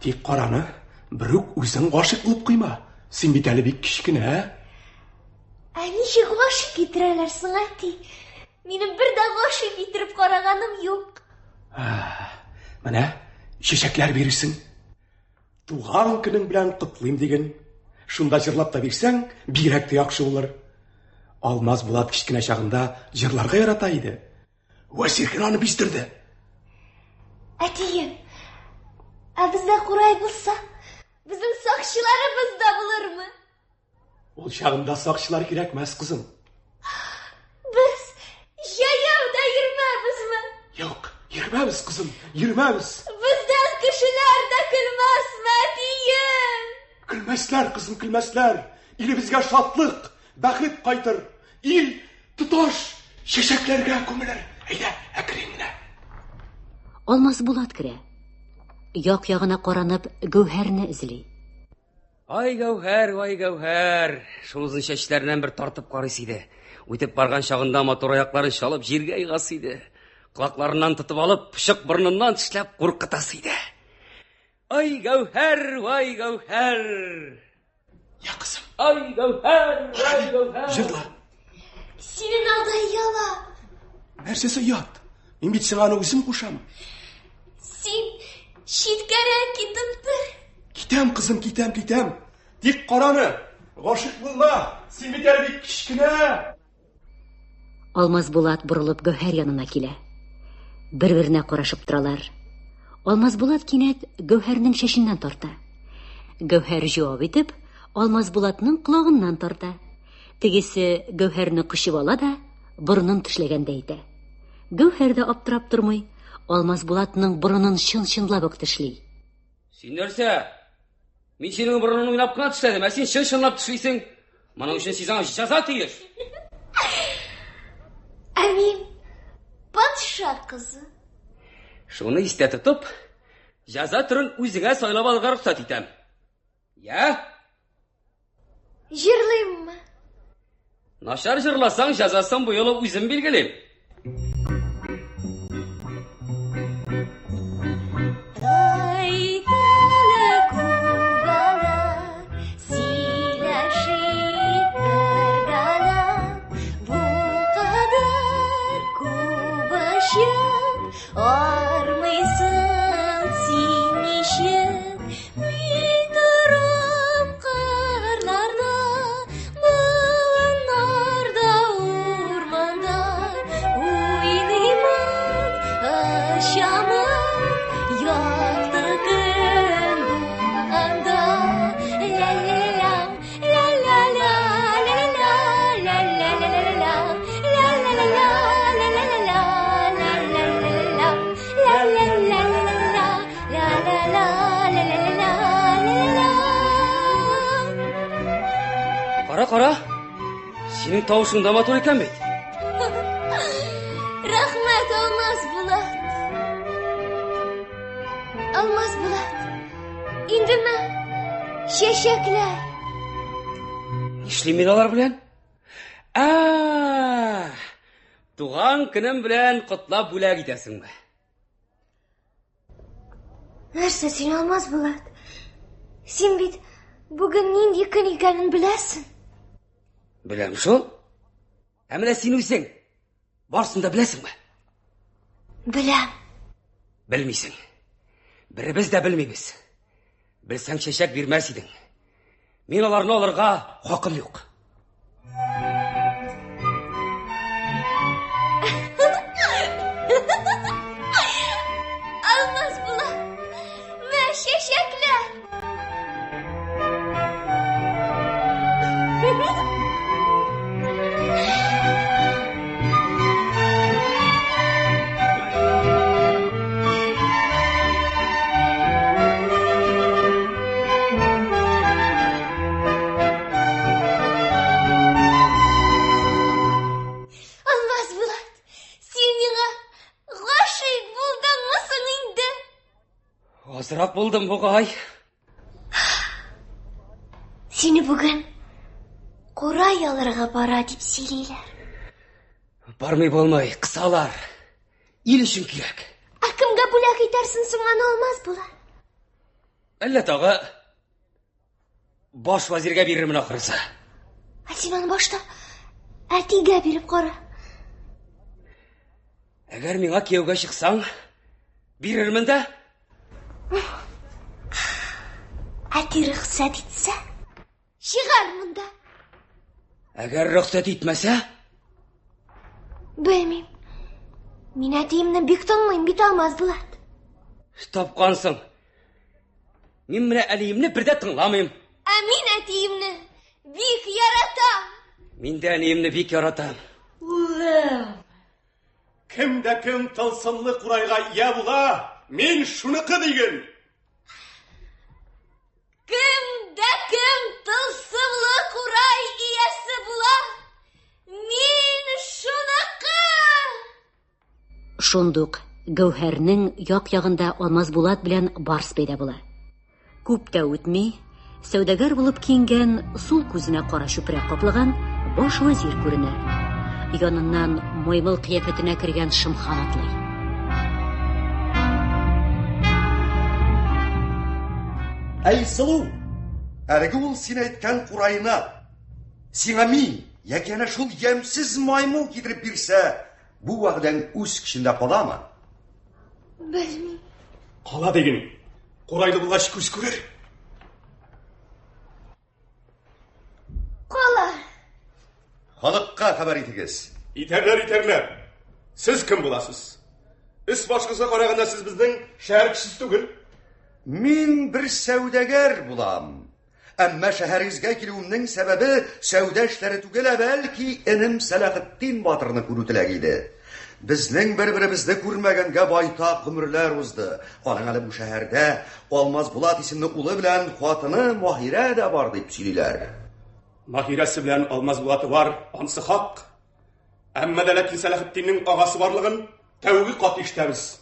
тик караны, берүк үзең гашыйк булып куйма. Син бит әле бик кечкенә. Ә ничек гашыйк итерәләр соң, әти? Минем бер дә гашыйк иттереп караганым юк. Менә чәчәкләр бирерсең. Туган көнең белән котлыйм диген. Шунда җырлап та бирсәң, бигрәк тә яхшы булыр. Алмаз Булат кечкенә чагында җырларга ярата иде. Вәзир генә аны биздерде. Әтием, ә бездә курай булса, безнең сакчыларыбыз да булырмы? Ул чагында сакчылар кирәкмәс, кызым. Без җәяү дә йөрмәбезме? Юк, йөрмәбез, кызым, йөрмәбез. Бездән кешеләр дә көлмәсме, әтием? Көлмәсләр, кызым, көлмәсләр. Илебезгә шатлык, бәхет кайтыр. Ил тоташ чәчәкләргә күмелер. Әйдә, әкрен генә. Алмаз Булат керә. Як-ягына каранып, Гәүһәрне эзли. Ай, Гәүһәр, ай, Гәүһәр! Шул озын чәчләреннән бер тартып карыйсы иде. Үтеп барган чагында матур аякларын чалып җиргә егасы иде. Колакларыннан тотып алып, пычык борыныннан тешләп куркытасы иде. Ай, Гәүһәр, ай, Гәүһәр! Я, кызым. Ай, Гәүһәр, ай, Гәүһәр! Җырла. Синең алда ояла. Нәрсәсе оят? Мин бит сиңа аны үзем кушам. Син читкәрәк китеп тор. Китәм, кызым, китәм, китәм. Тик караны, гашыйк булма. Син бит әле бик кечкенә. Алмаз Булат борылып Гәүһәр янына килә. Бер-беренә карашып торалар. Алмаз Булат кинәт Гәүһәрнең чәченнән тарта. Гәүһәр җавап итеп, Алмаз Булатның колагыннан тарта. Тегесе Гәүһәрне кочып ала да, борынын тешләгәндәй итә. Гәүһәр дә аптырап тормый, Алмаз Булатның борынын чын-чынлап ук тешли. Син нәрсә? Мин синең борыныңны уйнап кына тешләдем, ә син чын-чынлап тешлисең. Моның өчен син аңа җәза тиеш. Ә мин патша кызы. Шуны истә тотып, җәза төрен үзеңә сайлап алырга рөхсәт итәм. Я? Җырлыйммы? Начар җырласаң, җәзасын бу юлы үзем билгелим. Әйт әле, Кара, кара. Синең тавышың да матур икән бит. Рәхмәт, Алмаз Булат. Алмаз Булат. Инде мә чәчәкләр. Нишлим мин алар белән? Ә, туган көнем белән котлап бүләк итәсеңме? Нәрсә син, Алмаз Булат? Син бит бүген нинди көн икәнен беләсең. Беләм шул. Ә менә син үзең барсын да беләсеңме? Беләм. Белмисең. Беребез дә белмибез. Белсәң, чәчәк бирмәс идең. Мин аларны алырга хакым юк. Алмаз Булат, мә чәчәкләр. Алмаз Булат, син миңа гашыйк булдыңмы соң инде? Азрак булдым бугай. Сине бүген курай алырга бара дип сөйлиләр. Бармый булмый, кысалар. Ил өчен кирәк. Ә кемгә бүләк итәрсең соң аны, Алмаз Булат? Әллә тагы баш вазиргә бирермен ахрысы. Ә син аны башта әтигә биреп кара. Әгәр миңа кияүгә чыксаң, бирермен дә. Әти рөхсәт итсә, чыгармын да. Әгәр рөхсәт итмәсә? Белмим. Мин әтиемне бик тыңлыйм бит, Алмаз Булат. Тапкансың. Мин менә әниемне бер дә тыңламыйм. Ә мин әтиемне бик яратам. Мин дә әниемне бик яратам. Улым. Кем дә кем тылсымлы курайга ия була, мин шуныкы диген. Кем дә кем тылсымлы курай иясе була, мин шуныкы. Шундук Гәүһәрнең як-ягында Алмаз Булат белән Барс пәйда була. Күп тә үтми, сәүдәгәр булып киенгән, сул күзенә кара чүпрәк каплаган баш вәзир күренә. Яныннан маймыл кыяфәтенә кергән Шымхан атлый. Әй, сылу! Әлеге ул син әйткән курайны сиңа мин яки әнә шул ямьсез маймыл китереп бирсә, бу вәгъдәң үз көчендә каламы? Белмим. Кала диген. Курайлы булгач күз күрер. Кала. Халыкка хәбәр итегез. Итәрләр, итәрләр. Сез кем буласыз? Өс башыгызга караганда сез безнең шәһәр кешесе түгел. Мин бер сәүдәгәр булам. Әмма шәһәрегезгә килүемнең сәбәбе сәүдә эшләре түгел, ә бәлки энем Сәләхетдин батырны күрү теләге иде. Безнең бер-беребезне күрмәгәнгә байтак гомерләр узды. Аның әле бу шәһәрдә Алмаз Булат исемле улы белән хатыны Маһирә дә бар дип сөйлиләр. Маһирәсе белән Алмаз Булаты бар, ансы хак. Әмма дә ләкин Сәләхетдиннең агасы барлыгын тәүге кат ишетәбез.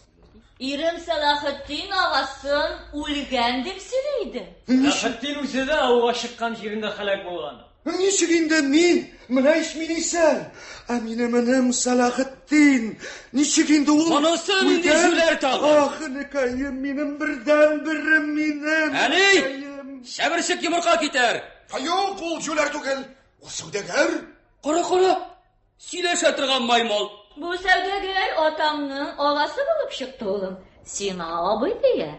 Ирем Сәләхетдин агасын үлгән дип сөйли иде. Сәләхетдин үзе дә ауга чыккан җирендә һәлак булган. Ничек инде мин? Менә ич мин исән. Ә минем энем Сәләхетдин. Ничек инде ул? Монысы нинди җүләр тагы? Ах, энекәем, минем бердәнберем минем. Әни! Чәберчек йомырка китәр. Юк, ул җүләр түгел. Ул сәүдәгәр. Кара, кара. Сөйләшә торган маймыл. Бу сәүдәгәр атаңның агасы булып чыкты, улым. Сиңа абый дия.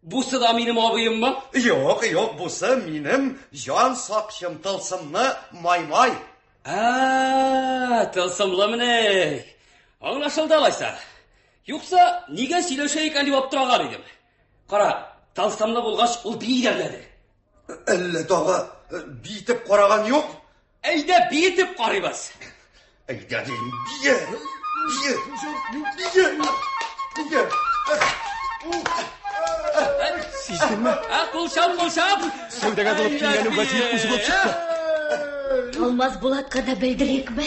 Бусы да минем абыеммы? Юк, юк, бусы минем җан сакчым, тылсымлы маймай. Ә, тылсымлымыни? Аңлашылды алайса. Юкса, нигә сөйләшә икән дип аптыраган идем. Кара, тылсымлы булгач, ул бии дә беләдер. Әллә тагы биетеп караган юк? Әйдә, биетеп карыйбыз. Әйдә дим, бие, бие, бие, бие. Сиздеңме? Ә, кул чап, кул чап. Сәүдәгәр булып киенгән вәзир үзе булып чыкты. Алмаз Булатка да белдерикме?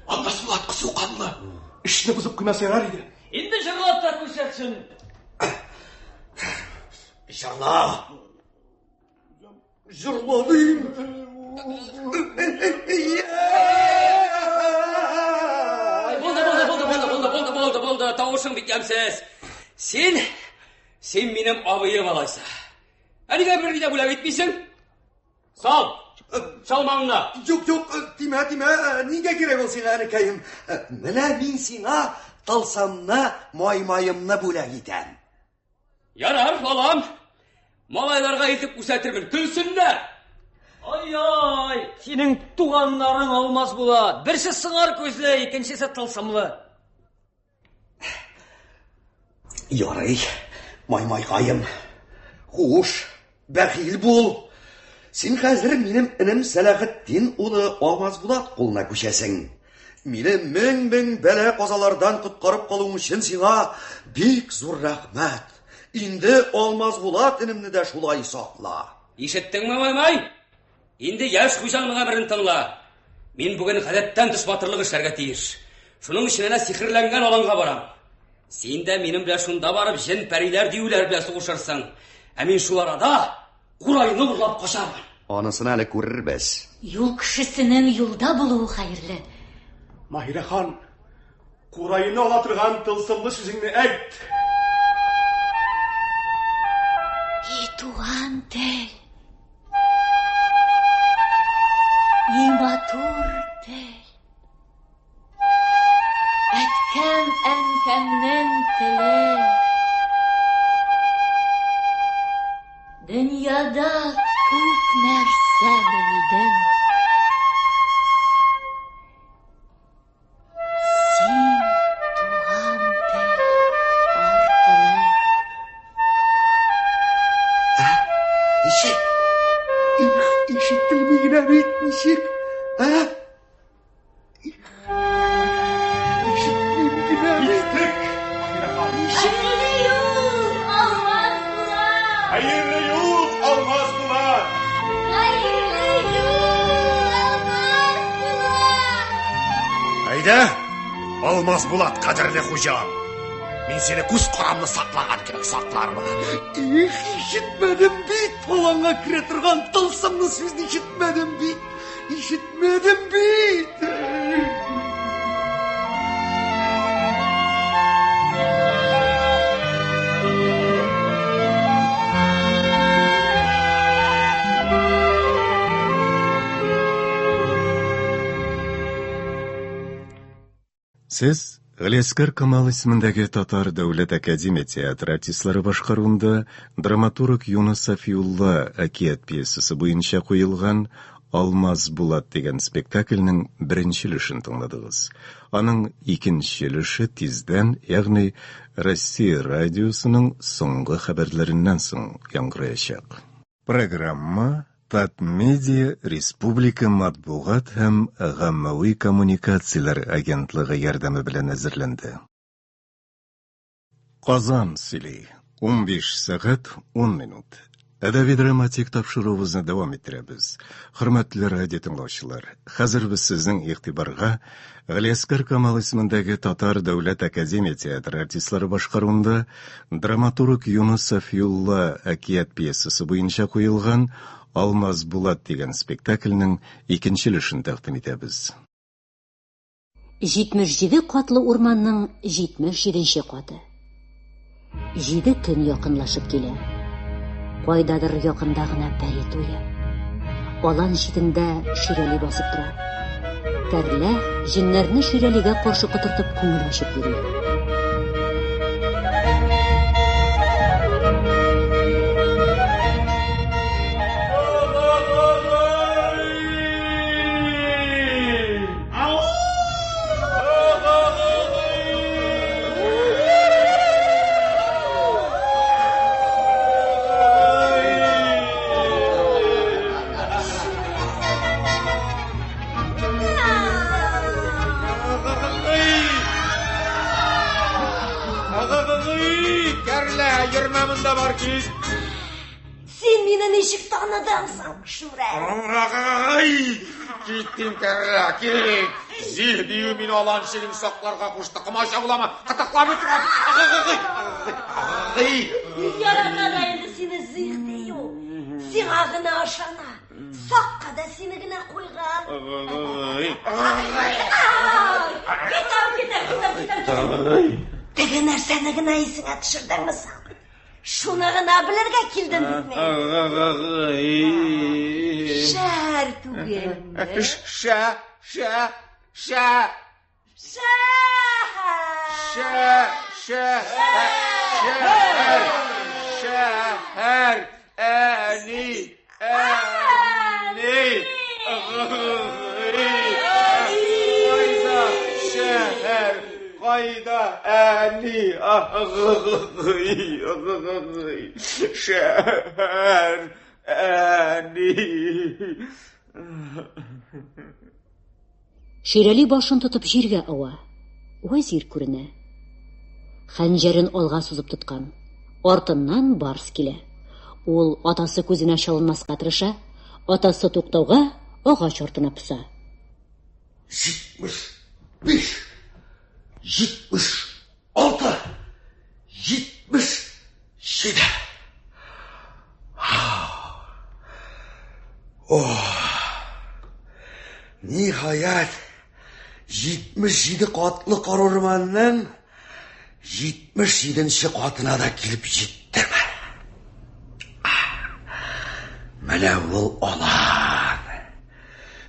Алмаз Булат кызу канлы. Эшне бозып куймаса ярар иде. Инде җырлап та күрсәтсен. Җырла. Җырладым. Булды, булды, булды, булды, булды, булды, булды, булды. Тавышың бик ямьсез. Син, син минем абыем алайса. Ә нигә берни дә бүләк итмисең? Сал! Сал маңны! Юк, юк, тимә, тимә, нигә кирәк ул сиңа, энекәем? Менә мин сиңа тылсымны, маймаемны бүләк итәм. Ярар, балам. Малайларга илтеп күрсәтермен, көлсеннәр. Ай-ай, синең туганнарың Алмаз була. Берсе сыңар күзле, икенчесе тылсымлы. Ярый, маймайкаем. Хуш, бәхил бул. Син хәзер минем энем Сәләхетдин улы Алмаз Булат кулына күчәсең. Мине мең-мең бәла-казалардан коткарып калуың өчен сиңа бик зур рәхмәт. Инде Алмаз Булат энемне дә шулай сакла. Ишеттеңме, Маймай? Инде яшь хуҗаңның әмерен тыңла. Мин бүген гадәттән тыш батырлык эшләргә тиеш. Шуның өчен әнә сихерләнгән аланга барам. Син дә минем белән шунда барып җен-пәриләр диюләр белән сугышырсың. Ә мин шул арада курайны урлап качармын. Анысын әле күрербез. Юл кешесенең юлда булуы хәерле. Маһирә хан, кураены ала торган тылсымлы сүзеңне әйт. И туган тел. И матур тел. Әткәм әнкәмнең теле. Дөньяда күп нәрсә белдем. Син туган тел аркылы. Ә? Ничек? Их, ишетелми генә бит, ничек? Ә? Их, ишетмим генә бит. Ничек? Хәерле юл, Алмаз Булат! Хәерле юл, Алмаз Булат! Хәерле юл, Алмаз Булат! Әйдә, Алмаз Булат, кадерле хуҗам. Мин сине күз карамны саклаган кебек саклармын. Их, ишетмәдем бит, аланга керә торган тылсымлы сүзне ишетмәдем бит. Ишетмәдем бит. Сез Галиәсгар Камал исемендәге Татар дәүләт академия театры артистлары башкаруында драматург Юныс Сафиулла әкият пьесасы буенча куелган Алмаз Булат дигән спектакльнең беренче өлешен тыңладыгыз. Аның икенче өлеше тиздән, ягъни Россия радиосының соңгы хәбәрләреннән соң яңгыраячак. Программа Татмедиа республика матбугат һәм гаммәви коммуникацияләр агентлыгы ярдәме белән әзерләнде. Казан сөйли. 15 сәгать 10 минут. Әдәби-драматик тапшыруыбызны дәвам иттерәбез. Хөрмәтле радио тыңлаучылар, хәзер без сезнең игътибарга Галиәсгар Камал исемендәге Татар дәүләт академия театры артистлары башкаруында драматург Юныс Сафиулла әкият пьесасы буенча куелган Алмаз Булат дигән спектакльнең икенче өлешен тәкъдим итәбез. 77 катлы урманның 77 нче каты. Җиде төн якынлашып килә. Кайдадыр якында гына пәри туе. Алан читендә Ширәли басып тора. Кәрлә җеннәрне Ширәлигә каршы котыртып күңел ачып йөри. Кәрлә, йөрмә монда бар кит. Син мине ничек таныдың соң, Шүрәле? Ай! Кит, дим, кәррә, кит. Зих дию мине алан чиген сакларга кушты. Комачаулама, кытыклап үтерәм. Ярата да инде сине Зих дию. Сиңа гына ышана. Сакка да сине генә куйган. Китәм, китәм, китәм, китәм, китәм. Теге нәрсәне генә исеңә төшердеңме соң? Шуны гына белергә килдем бит мин. Шәһәр түгелме? Шә, шә, шә. Шәһәр. Шә, шә, шәһәр. Шәһәр. Әни, әни. Кайда шәһәр? Кайда әни? Шәһәр, әни. Ширәли башын тотып җиргә ава. Вәзир күренә. Хәнҗәрен алга сузып тоткан. Артыннан барс килә. Ул атасы күзенә чалынмаска тырыша, атасы туктауга агач артына поса. 75, 76, 77. Ох! Ниһаять, 77 катлы карурманның 77 нче катына да килеп җиттем. Менә ул алан.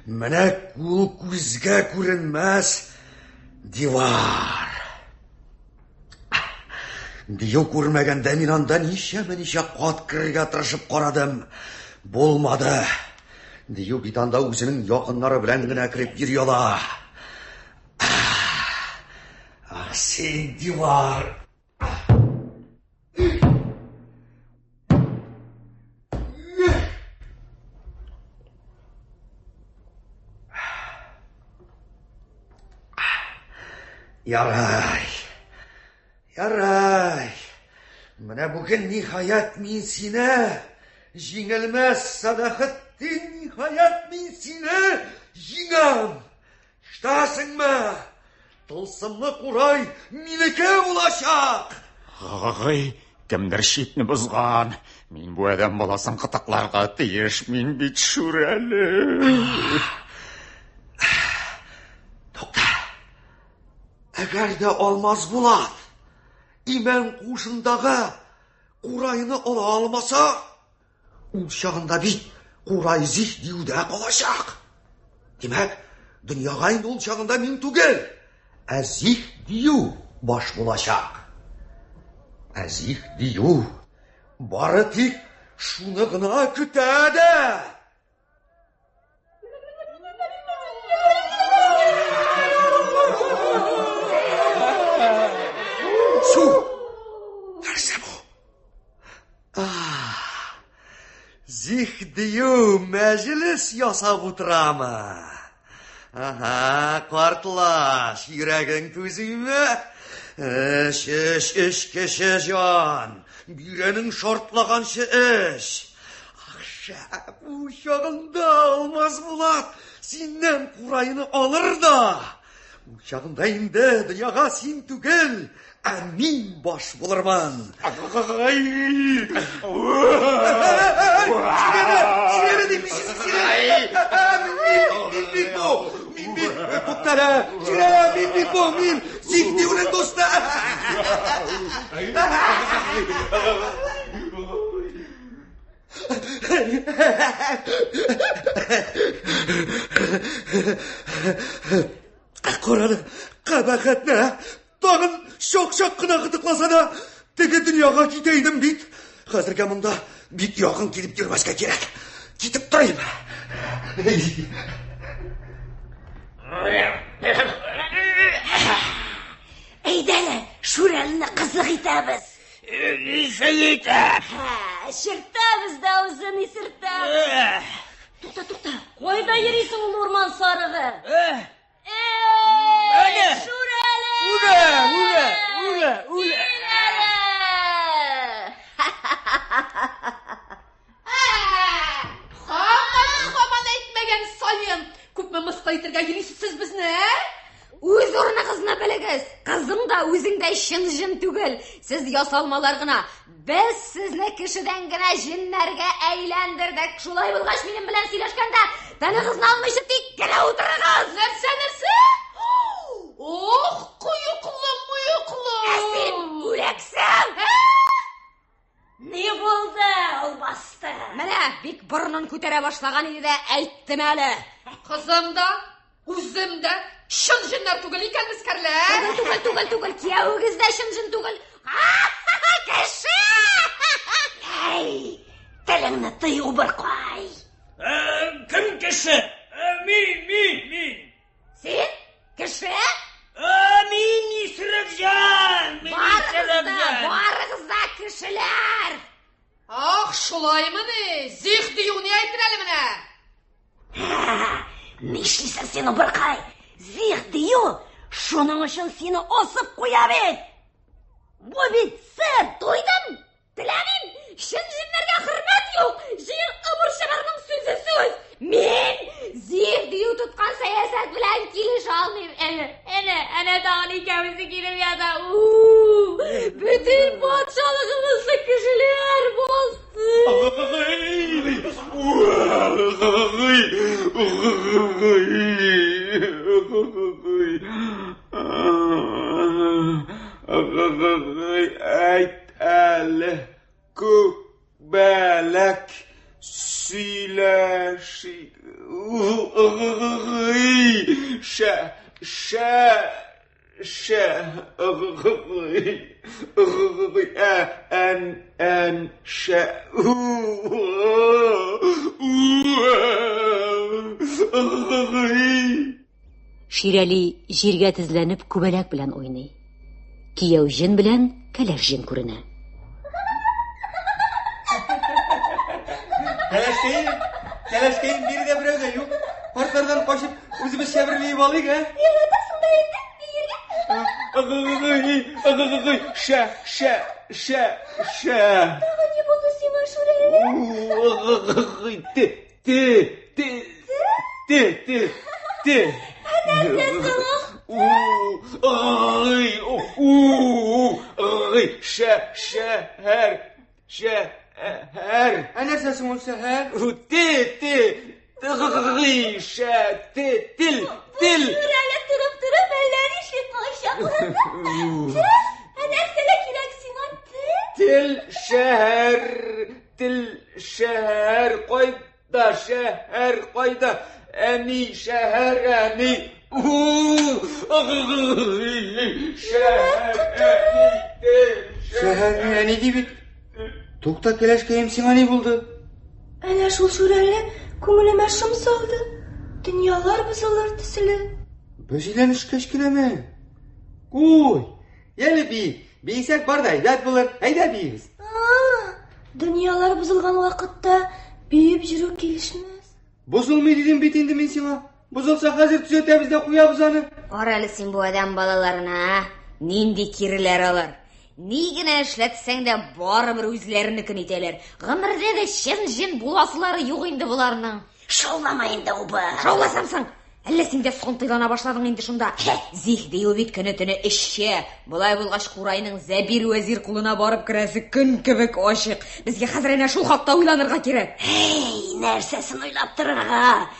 Менә ул күзгә күренмәс дивар. Дию күрмәгәндә мин анда ничәмә-ничә кат керергә тырышып карадым. Булмады. Дию бит анда үзенең якыннары белән генә кереп йөри ала. Ах, син, дивар! Ярай. Ярай. Менә бүген ниһаять мин сине җиңелмәс Сәләхетдин, ниһаять мин сине җиңәм. Ишетәсеңме? Тылсымлы курай минеке булачак. Гый, кемдер чикне бозган. Мин бу адәм баласын кытыкларга тиеш. Мин бит шүрәле. Тукта. Әгәр дә Алмаз Булат имән куышындагы курайны ала алмаса, ул чагында бит курай зих диюдә калачак. Димәк, дөньяга инде ул чагында мин түгел, ә зих дию баш булачак. Ә зих дию бары тик шуны гына көтә дә. Су! Нәрсә бу? Зихдию мәҗлес ясап утырамы? Ага, картлач, йөрәгең түзиме? Эч, эч, эч, кеше җан. Бирәнең шартлаганчы эч. Ах, шәп, ул чагында Алмаз Булат синнән курайны алыр да. Ул чагында инде дөньяга син түгел, ә мин баш булырмын. Ширәле дип Мин бит бу! Мин бит! Туктале! Ширәле, мин бит бу! Мин! Син диюнең дусты! Карады, кабахәтне, тагын чак-чак кына кытыкласа да, теге дөньяга китә идем бит. Хәзергә монда бик якын килеп йөрмәскә кирәк. Китеп торыйм. Әйдәле, Шүрәлене кызык итәбез. Ничек итеп? Чиртәбез дә үзен исертәбез. Тукта, тукта. Кайда йөрисең ул урман сарыгы? Әй, Шүрәле! Үлә, үлә, үлә, үлә. Кил әле! Һаман, һаман әйтмәгән саен күп сезне, ә? Үз урыныгызны белегез. Кызың да үзең дә чын җен түгел. Сез ясалмалар гына. Без сезне кешедән генә җеннәргә әйләндердек. Шулай булгач, минем белән сөйләшкәндә тыныгызны алмыйча тик кенә утырыгыз. Нәрсә, нәрсә? Ох, коеклы, мыеклы. Ә син үләксең. Ни булды, албасты? Менә бик борынын күтәрә башлаган иде дә әйттем әле. Кызым да, үзем дә чын җеннәр түгел икәнбез, кәрлә. Түгел, түгел, түгел, түгел. Киявегез дә чын җен түгел. Кеше! Әй, телеңне тый, убыркай. Кем кеше? Мин, мин, мин. Син? Кеше? Мин исерек җан! Мин исерек җан! Барыгыз да кешеләр! Ах, шулаймыни? Зих дию ни әйтер әле менә? Нишлисең син, убыркай? Зих дию шуның өчен сине асып куя бит! Бу бит сер, туйдым! Теләмим! Чын җеннәргә хөрмәт юк! Җыен ыбыр-чыбырның сүзе сүз! Мин Зих дию тоткан сәясәт белән килешә алмыйм. Әнә, әнә, әнә тагын икәвесе килеп ята. У! Бөтен патшалыгыбызны кешеләр басты. Әйт әле, күбәләк сөйләши. Шә, шә, шә, ә, ән, ән, шә, у, у, Ширәли җиргә тезләнеп күбәләк белән уйный. Кияү җен белән кәләш җен күренә. Кәләшкәем, кәләшкәем, биредә берәү дә юк. Картлардан качып, үзебезчә бер биеп алыйк, ә? Яратасың да инде биергә. Шә, шә, шә, шә. Тагын ни булды сиңа, Шүрәле? Те, те, те, те, те, те. Ә нәрсә соң ул? У, у, у, шә, шәһәр, шәһәр. Ә нәрсә соң ул шәһәр? Те, те, тгый, шә, те, тел, тел. Шүрәле торып-торып әллә нишли кайчакларда. Тел? Ә нәрсәгә кирәк сиңа тел? Тел, шәһәр, тел, шәһәр, кайда, шәһәр, кайда? Әни, шәһәр, әни. У, шәһәр, әни, тел, Шәһәр әни ди бит. Тукта, кәләшкәем, сиңа ни булды? Әнә шул Шүрәле күңелемә шом салды. Дөньялар бозылыр төсле. Без өйләнешкәч кенәме? Куй, яле би, биесәк бар да әйбәт булыр. Әйдә биибез. Дөньялар бозылган вакытта биеп йөрү килешмәс. Бозылмый дидем бит инде мин сиңа. Бозылса хәзер төзәтәбез дә куябыз аны. Кара әле син бу адәм балаларына, а? Нинди киреләр алар. Ни генә эшләтсәң дә барыбер үзләренекен итәләр. Гомердә дә чын җен буласылары юк инде боларның. Шаулама инде, убыр. Шауласам соң, әллә син дә сонтыйлана башладың инде шунда. Зих дию бит көне-төне эшче. Болай булгач, Курайның Зәбир вәзир кулына барып керәсе көн кебек ачык. Безгә хәзер әнә шул хакта уйланырга кирәк. Әй, нәрсәсен уйлап торырга?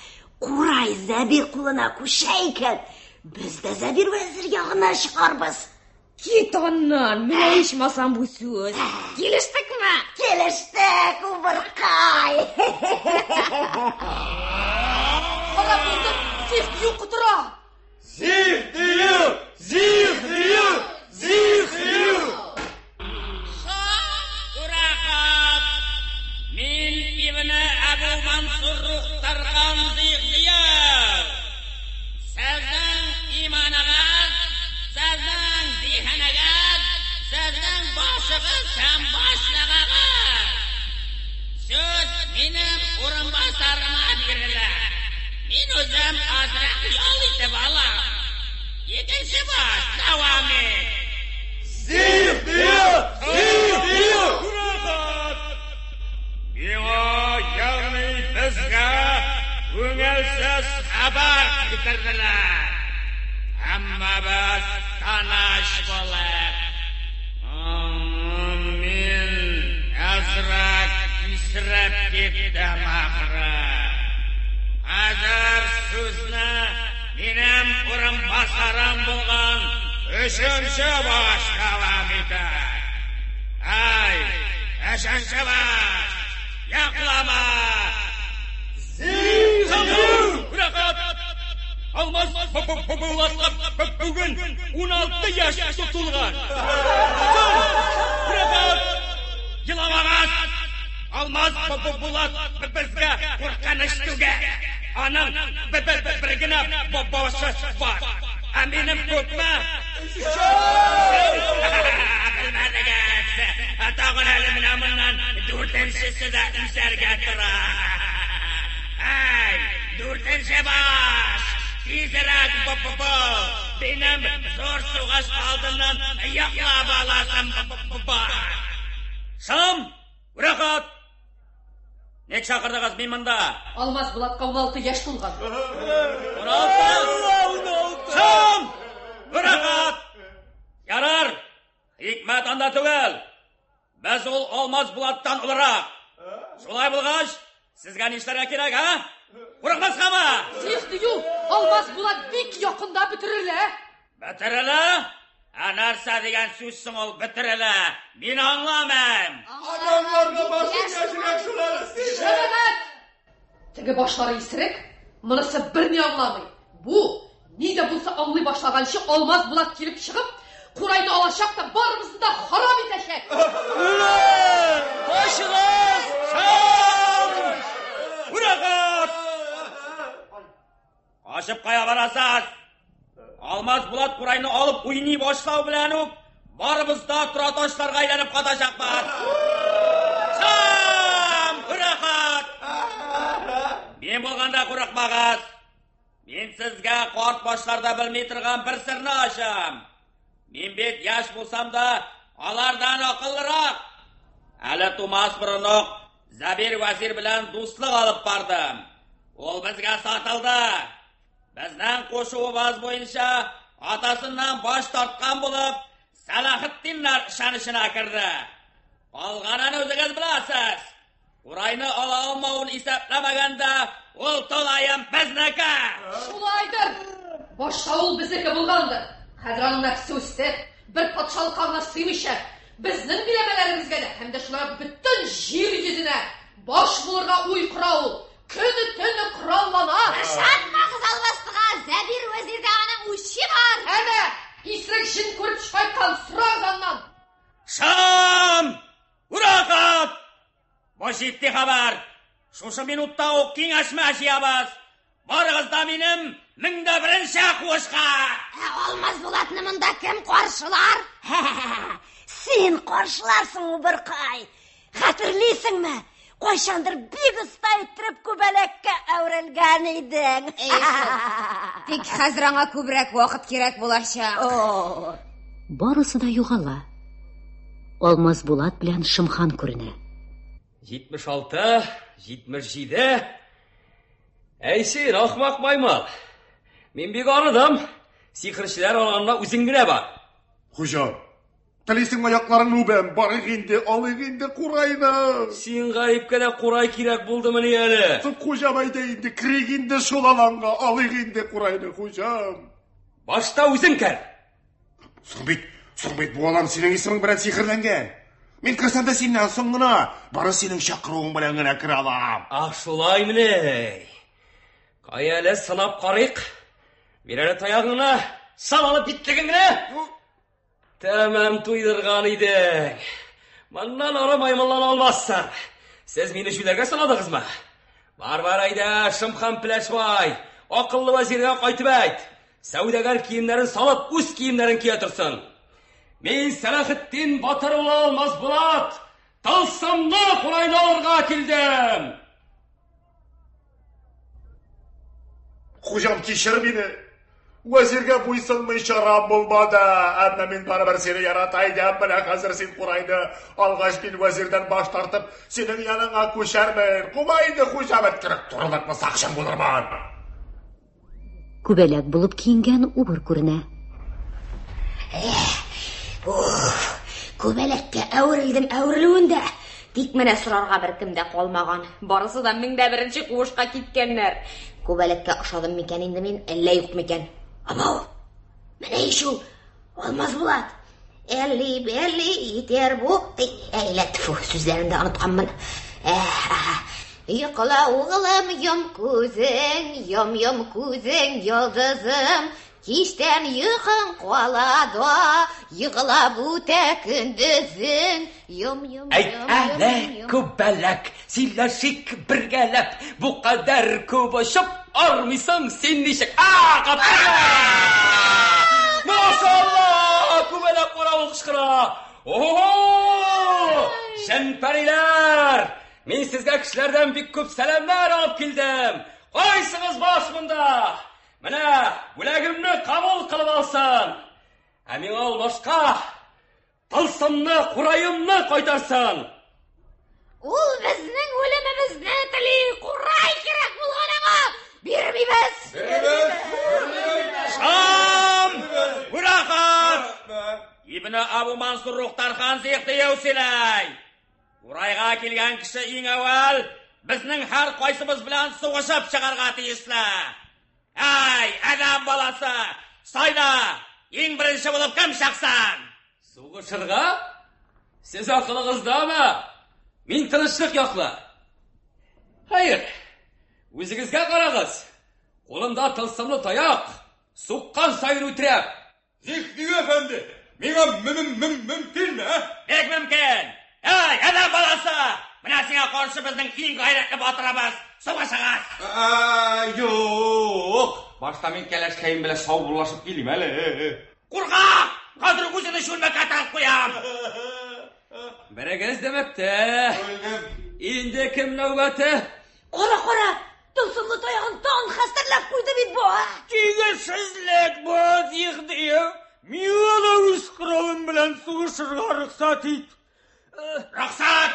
Курай Зәбир кулына күчә икән, без дә Зәбир вәзир ягына чыгарбыз. Кит аннан, менә ичмасам бу сүз. Килештекме? Килештек, убыркай. Кара булды, зих дию котыра. Зих дию, зих дию, зих дию. Куракат! Мин Ибне Әбу Мансур Рухтархан Зиһдиев! Сезнең иманыгыз, сезнең зиһенегез, сезнең башыгыз һәм башлыгыгыз! Сүз минем урынбасарыма бирелә. Мин үзем азрак ял итеп алам. Икенче баш дәвам ит. Зих дию, зих дию. Миңа, ягъни безгә күңелсез хәбәр китерделәр. баш булып. Мин азрак исереп киттем ахры. Хәзер сүзне минем урынбасарым булган өченче баш дәвам итә. Әй, өченче баш, йоклама! Рәхәт! Алмаз Булатка бүген 16 яшь тулган. Рәхәт! Еламагыз! Алмаз Булат безгә куркыныч түгел. Аның бер генә башы бар. Ә минем күпме? Белмәдегез. Тагын әле менә моннан дүртенчесе дә үсәргә тора. Әй, дүртенче баш! Тизрәк бу! Минем зур сугыш алдыннан йоклап аласым бар. Шам! Рәхәт! Ник чакырдыгыз мин монда? Алмаз Булатка 16 яшь тулган. 16! Шам! Рәхәт! Ярар! Хикмәт анда түгел. Без ул Алмаз Булаттан олырак. Шулай булгач, сезгә нишләргә кирәк, а? Курыкмаскамы? Зих дию, Алмаз Булат бик якында бетерелә. Бетерелә? Ә нәрсә дигән сүз соң ул бетерелә? Мин аңламыйм. Адамларны башын яшерәк шул әле син. Җәмәгать! Теге башлары исерек, монысы берни аңламый. Бу, ни дә булса аңлый башлаганчы Алмаз Булат килеп чыгып, курайны алачак та барыбызны да харап итәчәк. Качыгыз! Шам! Рәхәт! Качып кая барасыз? Алмаз Булат курайны алып уйный башлау белән үк барыбыз да тораташларга әйләнеп катачакбыз. Шам! Рәхәт! Мин булганда курыкмагыз. Мин сезгә карт башларда белми торган бер серне ачам. Мин бит яшь булсам да, алардан акыллырак. Әле тумас борын ук Зәбир вәзир белән дуслык алып бардым. Ул безгә сатылды. Безнең кушуыбыз буенча атасыннан баш тарткан булып, Сәлахетдиннәр ышанычына керде. Калганын үзегез беләсез. Курайны ала алмавын исәпләмәгәндә, ул тулаем безнеке. Шулайдыр. Башта ул безнеке булгандыр. Хәзер аның нәфсе үсте. Бер патшалыкка гына сыймыйча, безнең биләмәләребезгә дә һәм дә шулай ук бөтен җир йөзенә баш булырга уй кора ул. Көне-төне кораллана. Ышанмагыз албастыга, Зәбир вәзирдә аның үче бар. Әнә, исерек җен күреп кайткан, сорагыз аннан. Шам! Рәхәт! Бу җитди хәбәр. Шушы минутта ук киңәшмә җыябыз. Барыгыз да минем 1001нче куышка. Ә Алмаз Булатны монда кем каршылар? Син каршыларсың, Убыркай. Хәтерлисеңме? Кайчандыр бик оста иттереп күбәләккә әверелгән идең. Тик хәзер аңа күбрәк вакыт кирәк булачак. Барысы да югала. Алмаз Булат белән Шымхан күренә. 76, 77. Әй син, ахмак маймыл. Мин бик арыдым. Сихерчеләр аланына үзең генә бар. Хуҗа, телисең аякларыңны үбәм, барыйк инде, алыйк инде курайны. Син гаепкә дә курай кирәк булдымыни әле? Соң хуҗам әйдә инде, керик инде шул аланга, алыйк инде курайны, хуҗам. Башта үзең кер. Соң бит, соң бит бу алан синең исемең белән сихерләнгән. Мин керсәм дә синнән соң гына, бары синең чакыруың белән генә керә алам. Ах, шулаймыни? Кая әле сынап карыйк. Бир әле таягыңны, сал алып битлеген генә. Тәмам туйдырган идең. Моннан ары маймыллана алмассың. Сез мине җүләргә санадыгызмы? Бар, бар, әйдә, Шымхан Пеләшбай, акыллы вәзиргә кайтып әйт. Сәүдәгәр киемнәрен салып, үз киемнәрен кия торсын. Мин Сәлахетдин батыр улы Алмаз Булат, тылсымлы курайны алырга килдем. Хуҗам, кичер мине. Вәзиргә буйсынмый чарам булмады. Әмма мин барыбер сине ярата идем. Менә хәзер син курайны алгач, мин вәзирдән баш тартып, синең яныңа күчәрмен. Кума инде, хуҗам, әткерек турылыкны сакчың булырмын. Күбәләк булып киенгән убыр күренә. Эх, Күбәләккә әверелдем әверелүен дә. Тик менә сорарга беркем дә калмаган. Барысы да 1001нче куышка киткәннәр. Күбәләккә ошадым микән инде мин, әллә юк микән? Абау! Менә ич ул, Алмаз Булат. Әлли бәлли итәр бу. Әй, тфу, сүзләрен дә онытканмын. Йокла, угылым, йом күзең, йом-йом күзең, йолдызым. Кичтән йокың кала да, егылап үтә көндезең. Йом-йом, Әйт әле, күбәләк, сөйләшик бергәләп, бу кадәр күп очып армыйсың син ничек? А, каптырма! Машалла! Күбәләк каравыл кычкыра. Ого! Җен-пәриләр! Мин сезгә кешеләрдән бик күп сәламнәр алып килдем. Кайсыгыз баш монда? Менә бүләгемне кабул кылып алсын. Ә миңа ул башка тылсымны, кураемны кайтарсын. Ул безнең үлемебезне тели. Курай кирәк булган аңа. Бирмибез. Шам! Урахат! Ибн Абу Мансур Рухтархан зихтияу сөйләй. Курайга килгән кеше иң әүвәл безнең һәр кайсыбыз белән сугышып чыгарга тиешле. Әй, адәм баласы, сайла! Иң беренче булып кем чыксын? Сугышырга? Сез акылыгыздамы? Мин тынычлык яклы. Хәер, үзегезгә карагыз. Кулымда тылсымлы таяк, суккан саен үтерәм. Зихди әфәнде, миңа мөмкинме, ә? Бик мөмкин. Әй, адәм баласы! Менә сиңа каршы безнең иң гайрәтле батырыбыз. Сугышыгыз! Юк! Башта мин кәләшкәем белән саубуллашып килим әле. Куркак! Хәзер үзеңне чүлмәккә тыгып куям. Берегез дә бетте. Инде кем нәүбәте? Кара, кара! Тылсымлы таягын тагын хәстәрләп куйды бит бу, а? Тигезсезлек бу, Зиһдия. Миңа да үз коралым белән сугышырга рөхсәт ит. Рөхсәт!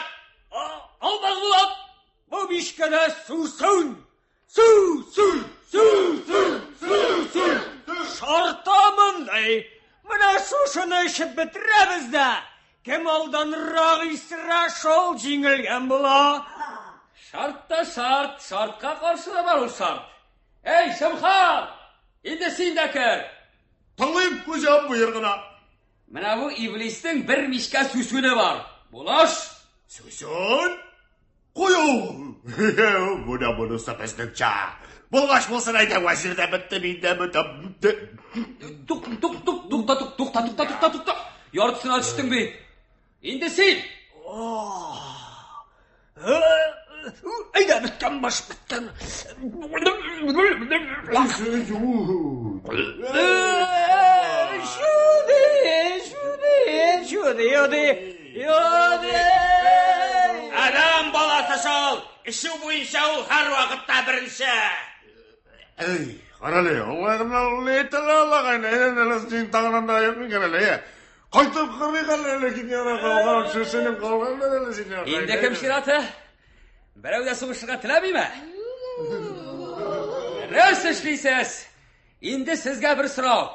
Алмаз Булат, бу мичкәдә сусын! Су, су, су, су, су, су. Шарты мондый. Менә шушыны эчеп бетерәбез дә, кем алданрак исерә, шул җиңелгән була. Шарт та шарт, шартка каршы да бар ул шарт. Эй, Шамхан! Инде син дә кер. Тыңлыйм, хуҗам, боер гына. Менә бу иблиснең бер мичкә сүсүне бар. Булыш! Сүсүн? Кую! Менә монысы безнеңчә. Булгач булсын әйдә, вәзир дә бетте, мин дә бетәм. Тук, тук, тук, тукта, тук, тукта, тукта, тукта, тукта. Яртысына төштең бит. Инде син. Әйдә, беткән баш, беткән. Шуды, шуды, шуды, юды, юды. Адәм баласы шул! Эчү буенча ул һәрвакытта беренче. Эй, карале, Кайтып карыйк әле, ләкин яра калган, сүсенең калган әле син. Инде кем чираты? Берәү дә сугышырга теләмиме? Дөрес эшлисез. Инде сезгә бер сорау.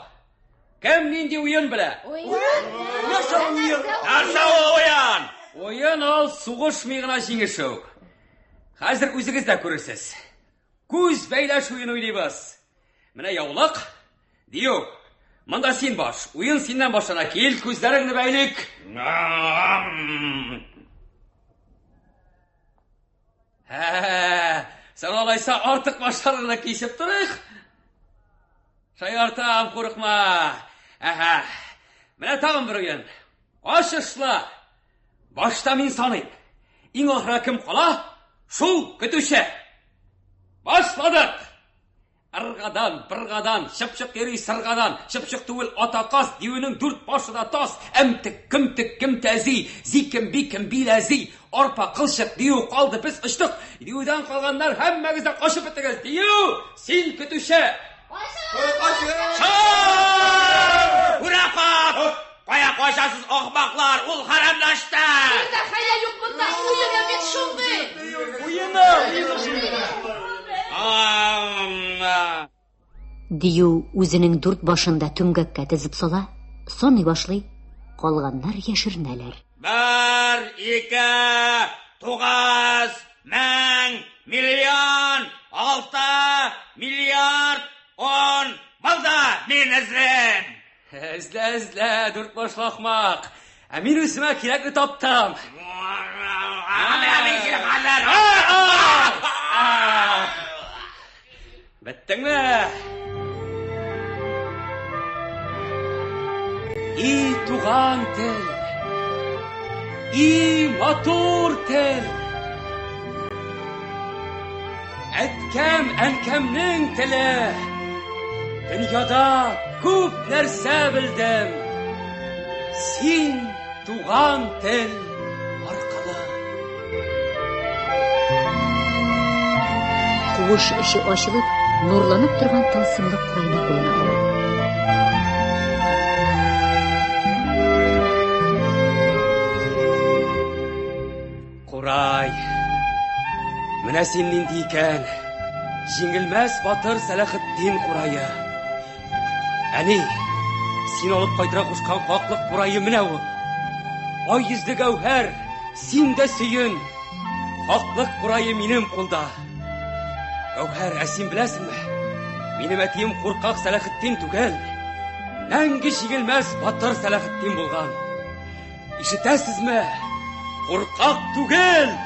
Кем нинди уен белә? Уен? Нәрсә уен? Нәрсә ул уен? Уен ул сугышмый гына җиңешү. Хәзер үзегез дә күрерсез. Күз бәйләш уен уйныйбыз. Менә яулык. Дию, монда син баш. Уен синнән башлана. Кил, күзләреңне бәйлик. Ә, соң алайса артык башларыңны кисеп торыйк. Шаяртам, курыкма. Әһә. Менә тагын бер уен. Ачышлы. Башта мин саныйм. Иң ахырга кем кала? Шул көтүче. Башладык. Ыргадан, быргадан, чыпчык йөри сыргадан, чыпчык түгел ата каз, диюенең дүрт башы да таз, әмтек, кемтек, кем тәзи, зикем, бикем, биләзи, арпа, кылчык, дию калды, без очтык, диюдән калганнар һәммәгез дә качып беттегез, дию, син көтүче. Үрәкат! Кая качасыз, ахмаклар? Ул хәрәмләште! Бер дә хәйлә юк монда, уены бит шундый. Уены, уены шундый. Дию үзенең дүрт башын да түмгәккә тезеп сала, саный башлый. Калганнар яшеренәләр. Бер, ике, тугыз, мең, миллион, алты, миллиард, ун. Булды, мин эзлим. Эзлә, эзлә, дүрт башлы ахмак. Ә мин үземә кирәкне таптым. Беттеңме? И туган тел! И матур тел! Әткәм, әнкәмнең теле! Дөньяда күп нәрсә белдем. Син туган тел аркылы. Куыш эче ачылып, нурланып торган тылсымлы курайны кулына ала. Курай! Менә син нинди икән! Җиңелмәс батыр Сәләхетдин курае. Әни, син алып кайтырга кушкан хаклык курае менә ул. Ай йөзле гәүһәр, син дә сөен. Хаклык курае минем кулда. Гәүһәр, ә син беләсеңме? Минем әтием куркак Сәләхетдин түгел, мәңге җиңелмәс батыр Сәләхетдин булган. Ишетәсезме? Куркак түгел!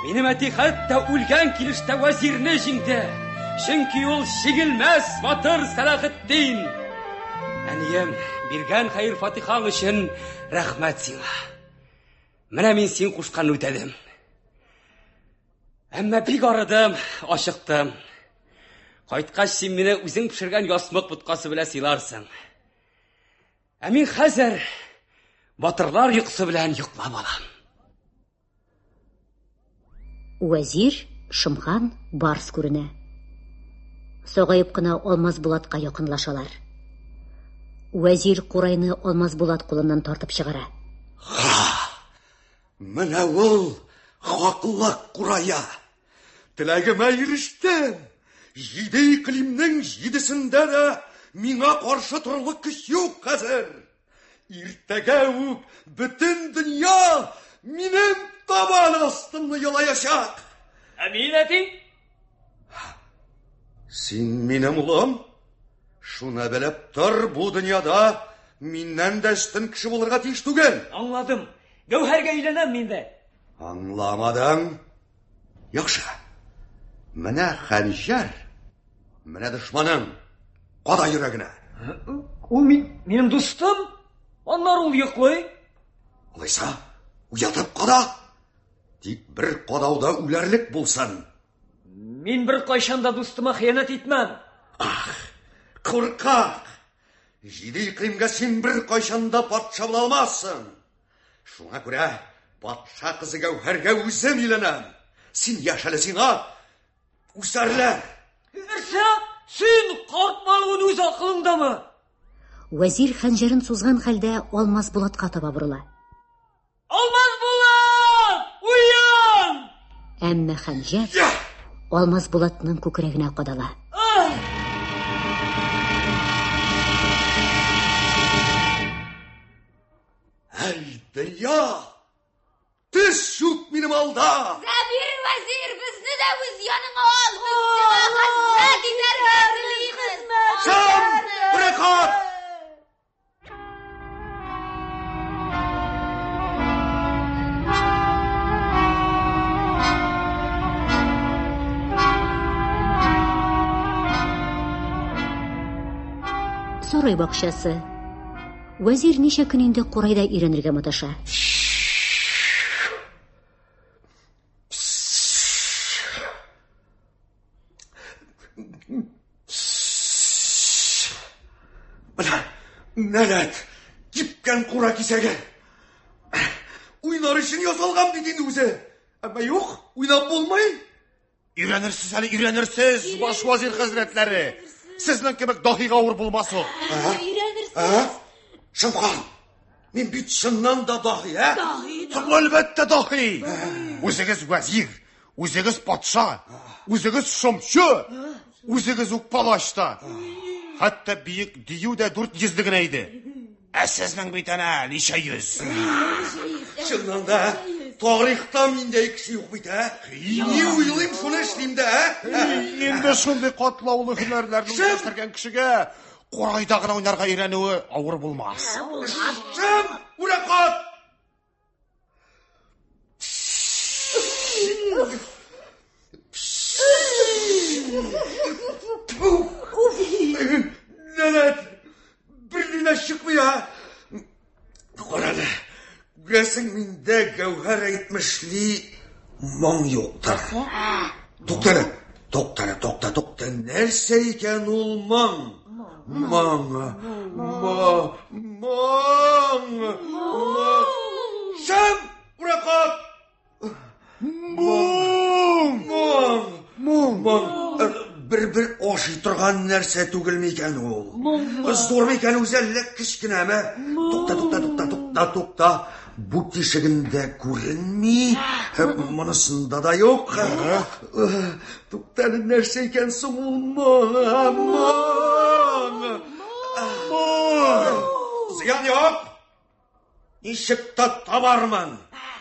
Минем әти хәтта үлгән килештә вәзирне җиңде. Чөнки ул җиңелмәс батыр Сәлахетдин. Әнием, биргән хәер-фатихаң өчен рәхмәт сиңа. Менә мин син кушканны үтәдем. Әмма бик арыдым, ачыктым. Кайткач, син мине үзең пешергән ясмык боткасы белән сыйларсың. Ә мин хәзер батырлар йокысы белән йоклап алам. Вәзир, Шымхан, Барс күренә. Сагаеп кына Алмаз Булатка якынлашалар. Вәзир курайны Алмаз Булат кулыннан тартып чыгара. Ха! Менә ул хаклык курая! Теләгемә ирештем. Җиде иклимнең җидесендә дә миңа каршы торырлык көч юк хәзер. Иртәгә үк бөтен дөнья минем табан астымны ялаячак. Ә мин, әти? Син минем улым? Шуны белеп тор, бу дөньяда миннән дә өстен кеше булырга тиеш түгел. Аңладым. Гәүһәргә өйләнәм мин дә. Аңламадың? Яхшы. Менә хәнҗәр, менә дошманың. Када йөрәгенә. Ул мин, минем дустым. Аннары ул йоклый. Алайса, уятып када. Тик бер кадауда үләрлек булсын. Мин бер кайчан да дустыма хыянәт итмәм. Ах, куркак! Җиде икълимгә син бер кайчан да патша була алмассың. Шуңа күрә патша кызы Гәүһәргә үзем өйләнәм. Син яшь әле сиңа үсәрләр. Нәрсә? Син карт малуын үз акылыңдамы? Вәзир хәнҗәрен сузган хәлдә Алмаз Булатка таба борыла. Алмаз Булат! Уян! Әмма хәнҗәр Алмаз Булатның күкрәгенә кадала. Әй, дөнья! Тез чүк минем алда! Зәбир вәзир, безне дә үз яныңа ал! Без сиңа хезмәт итәргә телибез! Шам! Приход! Сарай бакчасы. Вәзир ничә көн инде курайда өйрәнергә маташа. Менә, нәләт, кипкән кура кисәге. Уйнар өчен ясалган бит инде үзе. Әмма юк, уйнап булмый. Өйрәнерсез әле, өйрәнерсез, баш вазир хәзрәтләре. Сезнең кебек даһига авыр булмас ул. Өйрәнерсез. Шымхан, мин бит чыннан да даһи, ә? Даһи, даһи. Әлбәттә даһи. Үзегез вәзир, үзегез патша, үзегез шымчы, үзегез үк палач та. Хәтта бөек дию дә дүрт йөзле генә иде. Ә сезнең бит әнә ничә йөз. Чыннан да, тарихта миндәй кеше юк бит, ә? Ни уйлыйм, шуны эшлим дә, ә? Инде шундый катлаулы һөнәрләрне үзләштергән кешегә курайда гына уйнарга өйрәнүе авыр булмас. Шым, үлә кат! Нәләт! Берни дә чыкмый, а! Карале, күрәсең, миндә Гәүһәр әйтмешли моң юктыр. Туктале, туктале, тукта, тукта, нәрсә икән ул моң? Моң, мо, моң, моң. Шым, уракат! Моң! Моң! Моң! Моң! Бер-бер ашый торган нәрсә түгел микән ул? Зур микән үзе, әллә кечкенәме? Тукта, тукта, тукта, тукта, тукта. Бу тишегендә күренми, монысында да юк. Тукта әле, нәрсә икән соң ул моң? Моң! Моң! Зыян юк! Ничек тә табармын.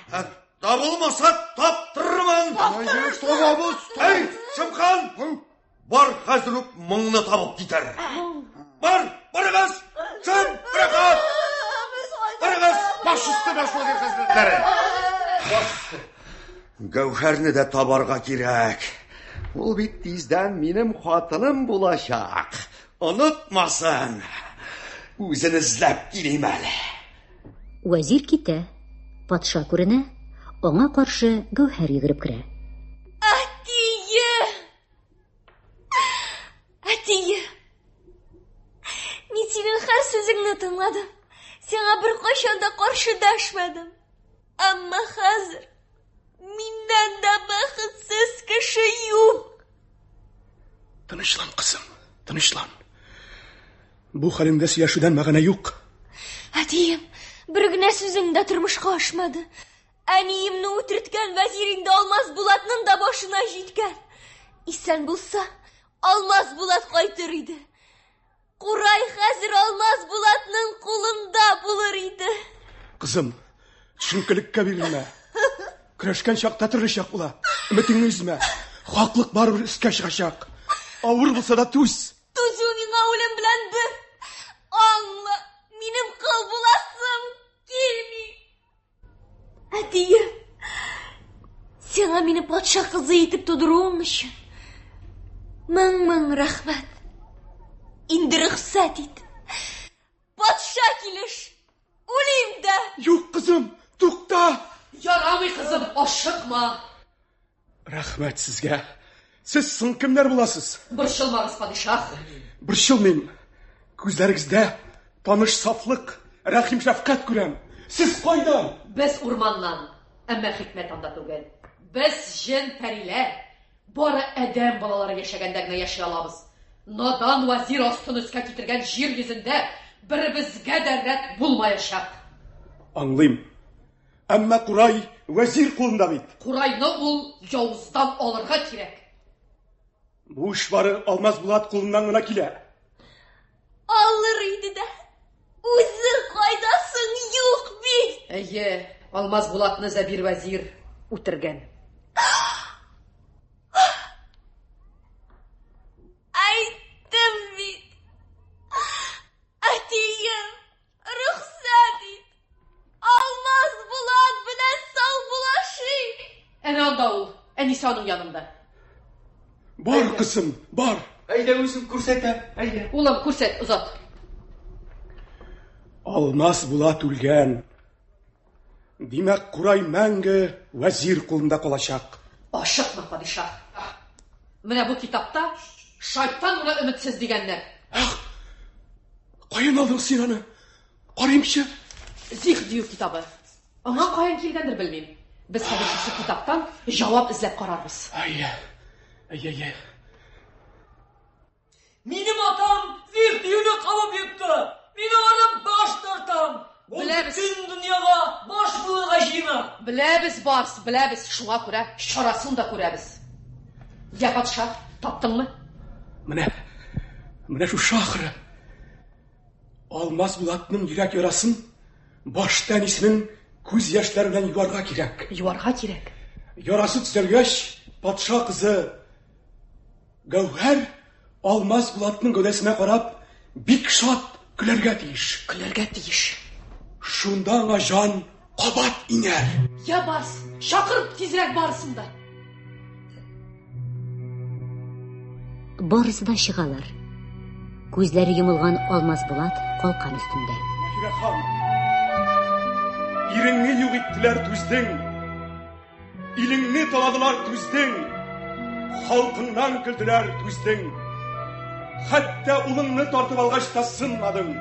Ә табылмаса таптырырмын. Табабыз. Әй, Шымхан! Бар хәзер үк моңны табып китер. Бар, барыгыз! Шым, рәхәт! Барыгыз! Баш өсте, баш вәзир хәзрәтләре. Баш өсте. Гәүһәрне дә табарга кирәк. Ул бит тиздән минем хатыным булачак. Онытмасын! Үзен эзләп килим әле. Вәзир китә. Патша күренә, аңа каршы Гәүһәр йөгереп керә. Әтием! Әтием! Мин синең һәр сүзеңне тыңладым. Сиңа беркайчан да каршы дәшмәдем. Әмма хәзер миннән дә бәхетсез кеше юк. Тынычлан, кызым, тынычлан. Бу хәлеңдә сөйләшүдән мәгънә юк. Әтием, бер генә сүзең дә тормышка ашмады. Әниемне үтерткән вәзир инде Алмаз Булатның да башына җиткән. Исән булса, Алмаз Булат кайтыр иде. Курай хәзер Алмаз Булатның кулында булыр иде. Кызым, төшенкелеккә бирелмә. Көрәшкән чакта төрле чак була. Өметеңне өзмә. Хаклык барыбер өскә чыгачак. Авыр булса да түз. Түзү миңа үлем белән бер. Аңла, минем кол буласым килми. Әтием, сиңа мине патша кызы итеп тудыруың өчен мең-мең рәхмәт. Инде рөхсәт ит. Патша килеш, үлим дә. Юк, кызым, тукта. Ярамый, кызым, ашыкма. Рәхмәт сезгә. Сез соң кемнәр буласыз? Борчылмагыз, падишаһ. Борчылмыйм. Күзләрегездә таныш сафлык, рәхим шәфкать күрәм. Сез кайдан? Без урманнан, әмма хикмәт анда түгел. Без җен пәриләр. Бары адәм балалары яшәгәндә генә яши алабыз. Надан вазир астын өскә китергән җир йөзендә беребезгә дә рәт булмаячак. Аңлыйм. Әмма курай вәзир кулында бит. Курайны ул явыздан алырга кирәк. Бу эш бары Алмаз Булат кулыннан гына килә. Алыр иде дә. Үзе кайда соң юк бит. Әйе, Алмаз Булатны Зәбир вәзир үтергән. Әйттем бит. Әтием, Рөхсәт ит! Алмаз Булат белән саубуллашыйк! Әнә анда ул, әнисе аның янында. Бар, кызым, бар. Әйдә, үзем күрсәтәм, әйдә. Улым, күрсәт, озат. Алмаз Булат үлгән. Димәк, Курай мәңге вәзир кулында калачак. Ашыкма, падишаһ. Менә бу китапта шайтан гына өметсез дигәннәр. Ах! Каян алдың син аны? Карыймчы. Зих дию китабы. Аңа каян килгәндер белмим. Без хәзер шушы китаптан җавап эзләп карарбыз. Әйе. Әйе, әйе. Минем атам зих диюне кабып йотты. Мин аңардан баш тартам. Ул Беләбез. бөтен дөньяга баш булырга җыена. Беләбез, Барс, беләбез. Шуңа күрә чарасын да күрәбез. Я патша, таптыңмы? Менә, менә шушы ахыры. Алмаз Булатның йөрәк ярасын башта әнисенең күз яшьләре белән юарга кирәк. Юарга кирәк. Ярасы төзәлгәч, патша кызы Гәүһәр Алмаз Булатның гәүдәсенә карап, бик шат көләргә тиеш. Көләргә тиеш. Шунда аңа җан кабат иңәр. Я Барс, чакыр тизрәк барысын да. Барысы да чыгалар. Күзләре йомылган Алмаз Булат калкан өстендә. Маһирә хан, иреңне юк иттеләр, түздең. Илеңне таладылар, түздең. Халкыңнан көлделәр, түздең. Хәтта улыңны тартып алгач та сынмадың.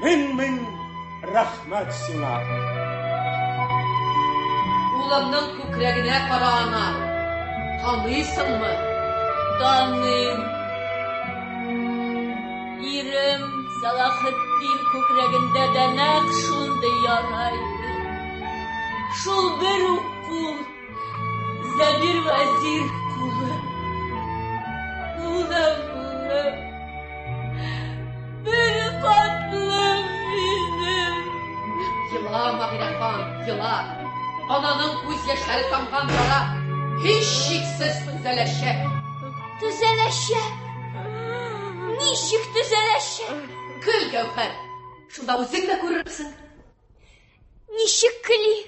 Мең-мең рәхмәт сиңа. Улымның күкрәгенә кара ана. Таныйсыңмы? Таныйм. Ирем Салахетдин күкрәгендә дә нәкъ шундый яра иде. Шул бер үк кул, Зәбир вәзир кулы. Улым, улым. Бер катлым минем. Ела, Маһирә хан, ела. Ананың күз яшьләре тамган яра һичшиксез төзәләчәк. Төзәләчәк. Ничек төзәләчәк? Көл, Гәүһәр. Шунда үзең дә күрерсең. Ничек көлим?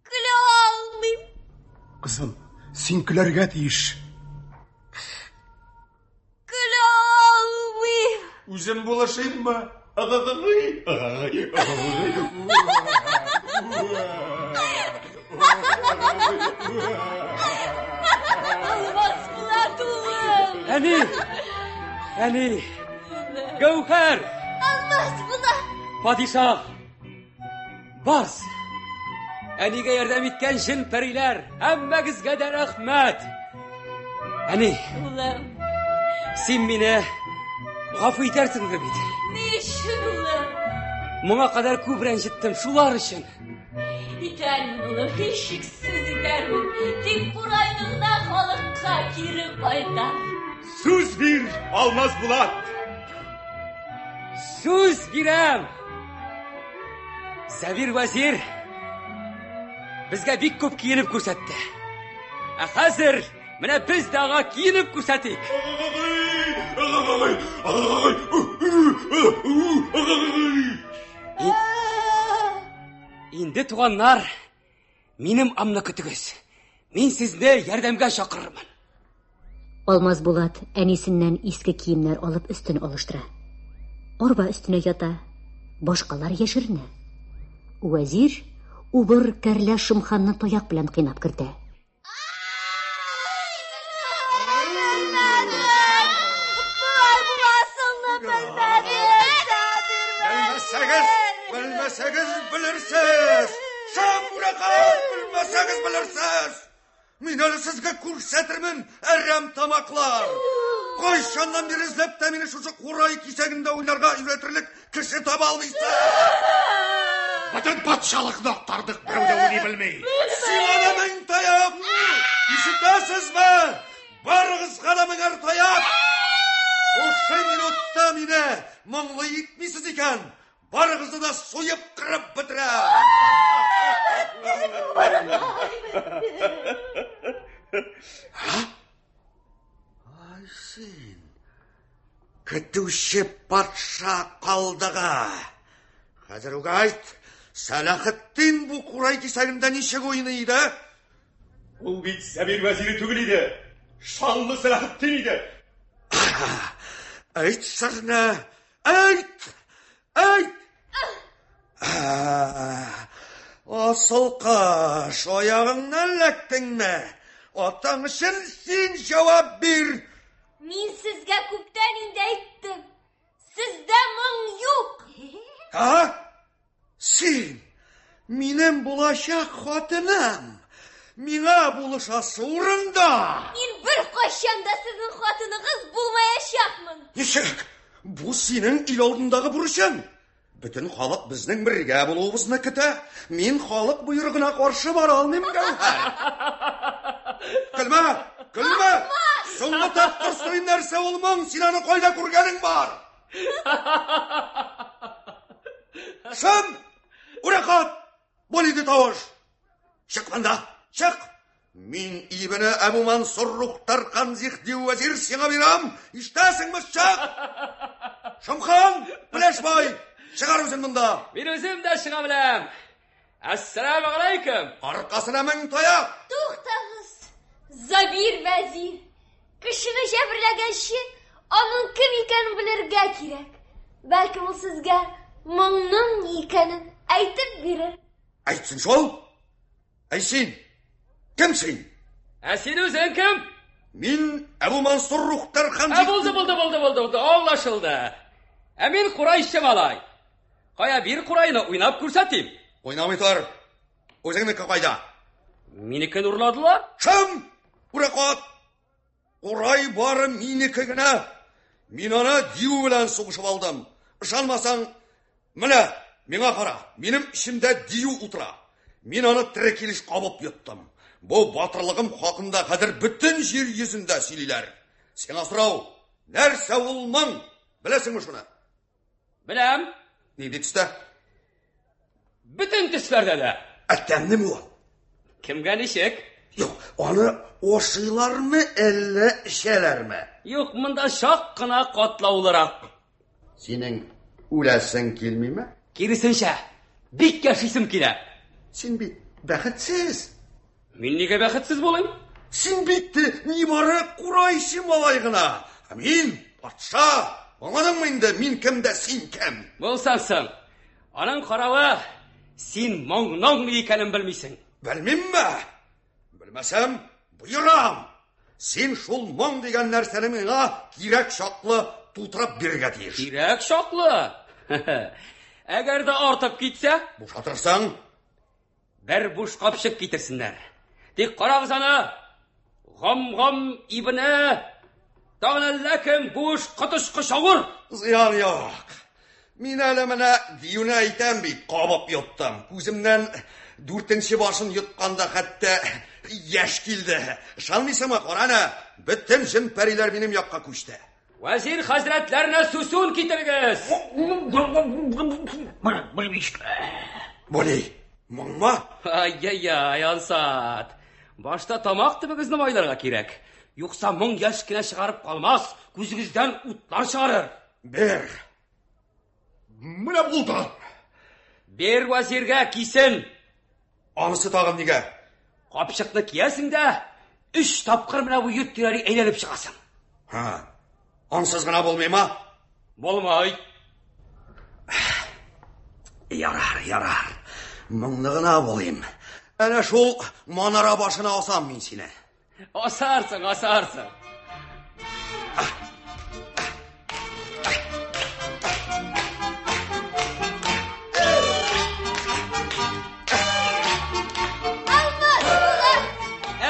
Көлә алмыйм. Кызым, син көләргә тиеш. Көлә алмыйм. Үзем булышыйммы? Ыгыгыгый, ыгыгый, ыгыгый. Алмаз Булат улым. Әни! Әни! Гәүһәр! Алмаз Булат! Падишаһ! Барс! Әнигә ярдәм иткән җен пәриләр, һәммәгезгә дә рәхмәт! Әни! Улым! Син мине гафу итәрсеңдер бит? Ни өчен, улым? Моңа кадәр күп рәнҗеттем, шулар өчен. Итәрмен, улым, һичшиксез итәрмен. Тик курайны гына халыкка кире кайтар. Сүз бир, Алмаз Булат! Сүз бирәм! Сәбир вәзир безгә бик күп киенеп күрсәтте. Ә хәзер менә без дә аңа киенеп күрсәтик. Инде туганнар, минем амны көтегез. Мин сезне ярдәмгә чакырырмын. Алмаз Булат әнисеннән иске киемнәр алып өстен алыштыра. Арба өстенә ята, башкалар яшеренә. Вәзир убыр кәрлә Шымханны таяк белән кыйнап кертә. Белмәсәгез, белмәсәгез, белерсез! Шамбуракат, белмәсәгез, белерсез! Мин әле сезгә күрсәтермен, әрәм тамаклар! Кайчаннан бире эзләп тә мине шушы курай кисәгендә уйнарга өйрәтерлек кеше таба алмыйсыз! Бөтен патшалыкны актардык, берәү дә уйный белми. Сиңа да мең таяк! Ишетәсезме? Барыгызга да меңәр таяк! Шушы минутта мине моңлы итмисез икән, Барыгызны да суеп кырып бетерәм. Ай син. Көтүче патша калдыгы. Хәзер үк әйт, Сәләхетдин бу курай кисәгендә ничек уйный иде? Ул бит Сәбир вәзире түгел иде. Шанлы Сәләхетдин иде. Әйт серне, Әйт! Әйт! Асылкаш, аягыңнан эләктеңме? Атаң өчен син җавап бир! Мин сезгә күптән инде әйттем. Сездә моң юк. А? Син минем булачак хатыным. Миңа булышасы урында. Мин беркайчан да сезнең хатыныгыз булмаячакмын. Ничек? Бу синең ил алдындагы бурычың. Бөтен халык безнең бергә булуыбызны көтә. Мин халык боерыгына каршы бара алмыйм, Гәүһәр. Көлмә, көлмә. Соңгы тапкыр сорыйм, нәрсә ул моң? Син аны кайда күргәнең бар? Шым! Үрәкат! Бу нинди тавыш? Чык монда, чык! Мин ибне Әбу Мансур Рухтар Канзих дию вәзир сиңа бирәм. Ишетәсеңме, чык! Шымхан, Пеләшбай, чыгар үзен монда. Мин үзем дә чыга беләм. Әссәламу алейкум. Аркасына мең таяк. Туктагыз, Забир вәзир. Кешене җәберләгәнче, аның кем икәнен белергә кирәк. Бәлкем ул сезгә моңның ни икәнен әйтеп бирер. Әйтсен шул. Әй син, кем син? Ә син үзең кем? Мин Әбу Мансур Рухтар хан. Ә булды, булды, булды, булды, булды. Аңлашылды. Ә мин курайчы малай. Кая бир курайны уйнап күрсәтим. Уйнамый тор. Үзеңнеке кайда? Минекен урладылар. Шым! Уракат! Курай бары минеке генә. Мин аны дию белән сугышып алдым. Ышанмасаң, менә, миңа кара. Минем эчемдә дию утыра. Мин аны тере килеш кабып йоттым. Бу батырлыгым хакында хәзер бөтен җир йөзендә сөйлиләр. Сиңа сорау, нәрсә ул моң? Беләсеңме шуны? Беләм. Нинди төстә? Бөтен төсләрдә дә. Ә тәмлеме ул? Кемгә ничек? Юк, аны ашыйлармы, әллә эчәләрме? Юк, монда чак кына катлаулырак. Синең үләсең килмиме? Киресенчә, бик яшисем килә. Син бит бәхетсез. Мин нигә бәхетсез булыйм? Син бит нибары курайчы малай гына. Ә мин патша. Аңладыңмы инде, мин кем дә син кем? Булсаң соң. Аның каравы, син моңның ни икәнен белмисең. Белмимме? Белмәсәм, боерам. Син шул моң дигән нәрсәне миңа кирәк чаклы тутырып бирергә тиеш. Кирәк чаклы? Әгәр дә артып китсә? Бушатырсың. Бер буш капчык китерсеннәр. Тик карагыз аны! Гам-гам ибне! Тагын әллә кем бу эш коточкыч авыр! Зыян юк. Мин әле менә диюне әйтәм бит, кабып йоттым. Күземнән дүртенче башын йотканда хәтта яшь килде. Ышанмыйсыңмы, кара әнә, бөтен җен-пәриләр минем якка күчте. Вәзир хәзрәтләренә сүсүн китерегез! Бу ни? Моңмы? Ай-яй-яй, ансат. Башта тамак төбегезне майларга кирәк. Юкса моң яшь кенә чыгарып калмас, күзегездән утлар чыгарыр. Бер. Менә булды. Бер вәзиргә кисен. Анысы тагын нигә? Капчыкны киясең дә, өч тапкыр менә бу йорт тирәли әйләнеп чыгасың. Һа. Ансыз гына булмыймы? Булмый. Ярар, ярар. Моңлы гына булыйм. Әнә шул манара башына асам мин сине. Асарсың, асарсың. Алмаз Булат!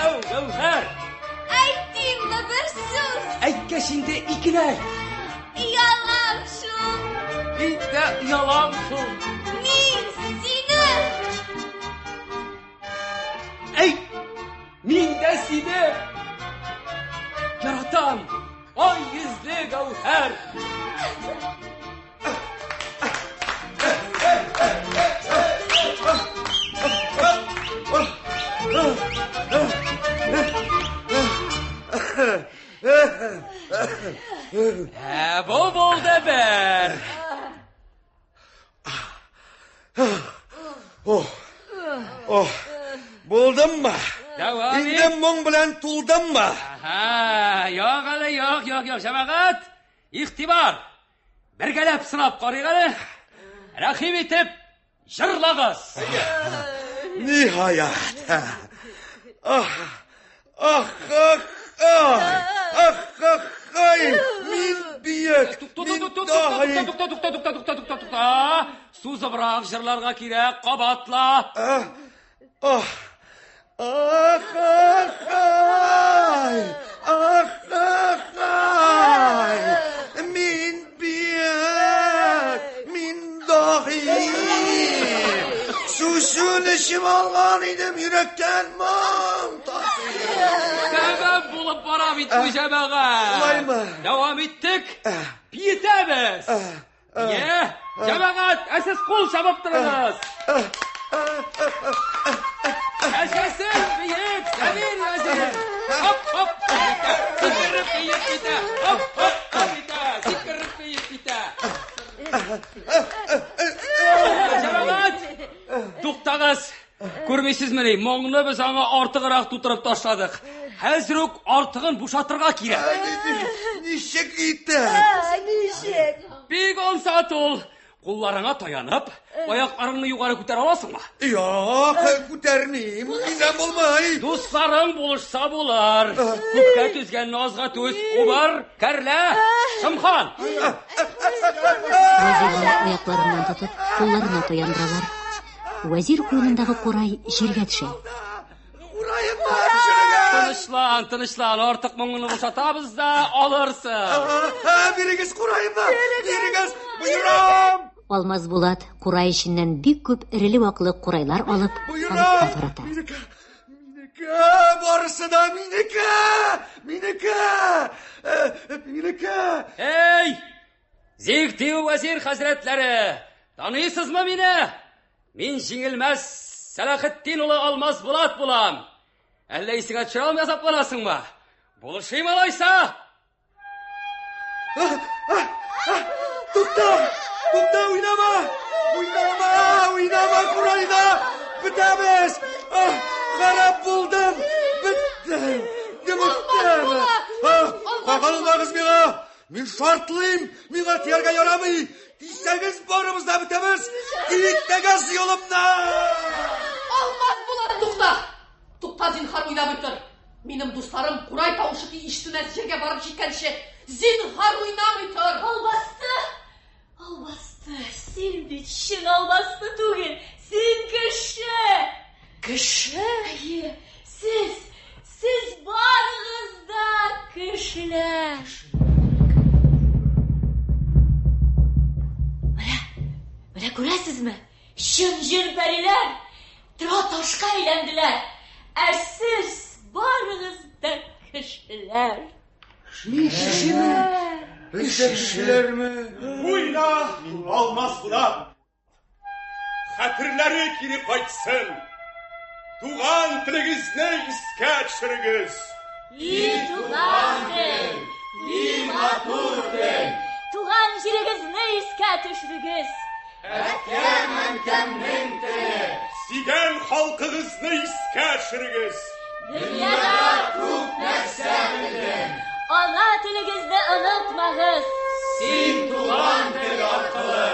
Әү, Гәүһәр! Әйтимме бер сүз? Әйткәч инде икеләй. Оялам шул. Мин дә оялам шул. Мин сине! Әй, мин дә сине яратам. Ай йөзле Гәүһәр! Ә, бу булды бер. Ох, ох, булдыммы? Дәвам ит. Инде моң белән тулдыммы? Аһа, юк әле, юк, юк, юк, җәмәгать. Игътибар! Бергәләп сынап карыйк әле. Рәхим итеп, җырлагыз. Ниһаять. Ах, ах, ах, ах, ах, ах, ай, мин бөек, мин даһи. Тукта, тукта, тукта, тукта, тукта, тукта. Сузыбрак җырларга кирәк, кабатла. Ах, ах, ах, ай, ах, ах, ай, мин бөек, мин даһи. Сүсүн эчеп алган идем, йөрәктән моң тасый. Тәмам булып бара бит бу җәмәгать. Шулаймы? Дәвам иттек. биетәбез. Йә, җәмәгать, ә сез кул чабып торыгыз. Яшәсен бөек Сабир вәзир! Хоп, хоп, итә, сикереп биеп китә. Хоп, хоп, хоп итә, сикереп биеп китә. Җәмәгать, туктагыз. Күрмисезмени, моңны без аңа артыграк тутырып ташладык. Хәзер үк артыгын бушатырга кирәк. Ничек итеп? Ничек? Бик ансат ул. Кулларыңа таянып, аякларыңны югары күтәрә аласыңмы? Юк, күтәрмим. Миннән булмый. Дусларың булышса булыр. Күпкә түзгәнне азга түз. Убыр, кәрлә, Шымхан. Вәзирне аякларыннан тотып, кулларына таяндыралар. Вәзир куенындагы курай җиргә төшә. Тынычлан, тынычлан, артык моңны бушатабыз да алырсың. Бирегез кураемны, бирегез, боерам! Алмаз Булат курай эченнән бик күп эреле-ваклы курайлар алып, халыкка тарата. Минеке, минеке, барысы да минеке, минеке, минеке. Эй, Зигтиу вәзир хәзрәтләре, таныйсызмы мине? Мин җиңелмәс Сәлахетдин улы Алмаз Булат булам. Әллә исеңә төшерә алмый азапланасыңмы? Булышыйм алайса? Тукта! Тукта, уйнама! Уйнама, уйнама, курайда! Бетәбез! Харап булдым! Беттем! Беттем! Кагылмагыз миңа! Мин шартлыйм! Миңа тияргә ярамый! Тисәгез барыбыз да бетәбез! Китегез юлымнан! Алмаз Булат, тукта! Тукта, зинһар, уйнамый тор. Минем дусларым курай тавышы ишетелмәс җиргә барып җиткәнче, зинһар уйнамый тор. Албасты! Албасты, син бит чын албасты түгел, син кеше! Кеше? Әйе, сез, сез барыгыз да кешеләр. Менә, менә күрәсезме? Чын җен-пәриләр тора ташка әйләнделәр. Ә сез барыгыз да кешеләр. Кешеме? Без дә кешеләрме? Уйна, Алмаз Булат! Хәтерләре кире кайтсын! Туган телегезне искә төшерегез! И туган тел, и матур тел! Туган җирегезне искә төшерегез! Әткәм-әнкәмнең теле! Сөйгән халкыгызны искә төшерегез! Дөньяда күп нәрсә белдем! Ана телегезне онытмагыз! Син туган тел аркылы!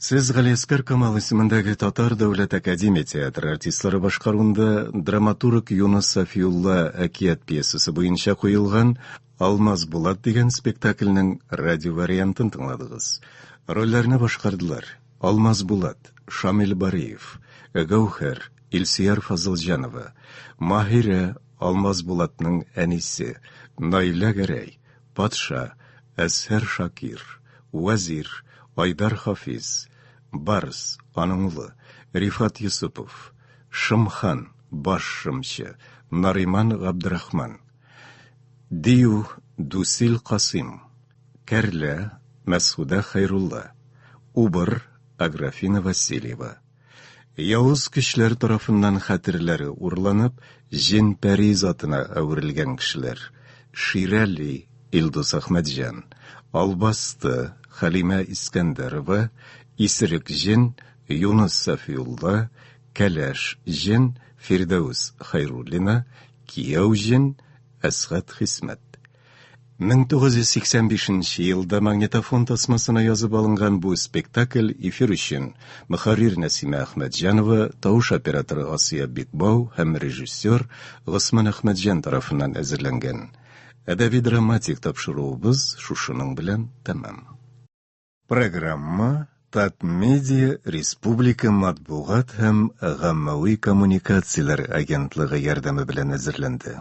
Сез Галиәскар Камал исемендәге Татар дәүләт академия театры артистлары башкаруында драматург Юныс Сафиулла әкият пьесасы буенча куелган Алмаз Булат дигән спектакльнең радио вариантын тыңладыгыз. Рольләрне башкардылар: Алмаз Булат, Шамил Бариев, Гәүһәр, Илсөяр Фазылҗанова, Маһирә, Алмаз Булатның әнисе, Наилә Гәрәй, Патша, Әзһәр Шакир, Вәзир, Айдар Хафиз, Барс, аның улы, Рифат Йосыпов, Шымхан, баш шымчы, Нариман Габдрахман, Дию, Дусил Касыйм, Кәрлә, Мәсгудә Хәйрулла, Убыр, Аграфена Васильева. Явыз көчләр тарафыннан хәтерләре урланып, җен-пәри затына әверелгән кешеләр, Ширәли, Илдус Әхмәтҗан, Албасты, Хәлимә Искәндәрова, Исерек җен, Юныс Сафиулла, Кәләш җен, Фирдәүс Хәйруллина, Кияү җен, Әсгать Хисмәт. 1985 нче елда магнитофон тасмасына язып алынган бу спектакль эфир өчен мөхәррир Нәсимә Әхмәтҗанова, тавыш операторы Асия Бикбау һәм режиссер Госман Әхмәтҗан тарафыннан әзерләнгән. Әдәби-драматик тапшыруыбыз шушының белән тәмам. Программа Татмедиа республика матбугат һәм гаммәви коммуникацияләр агентлыгы ярдәме белән әзерләнде.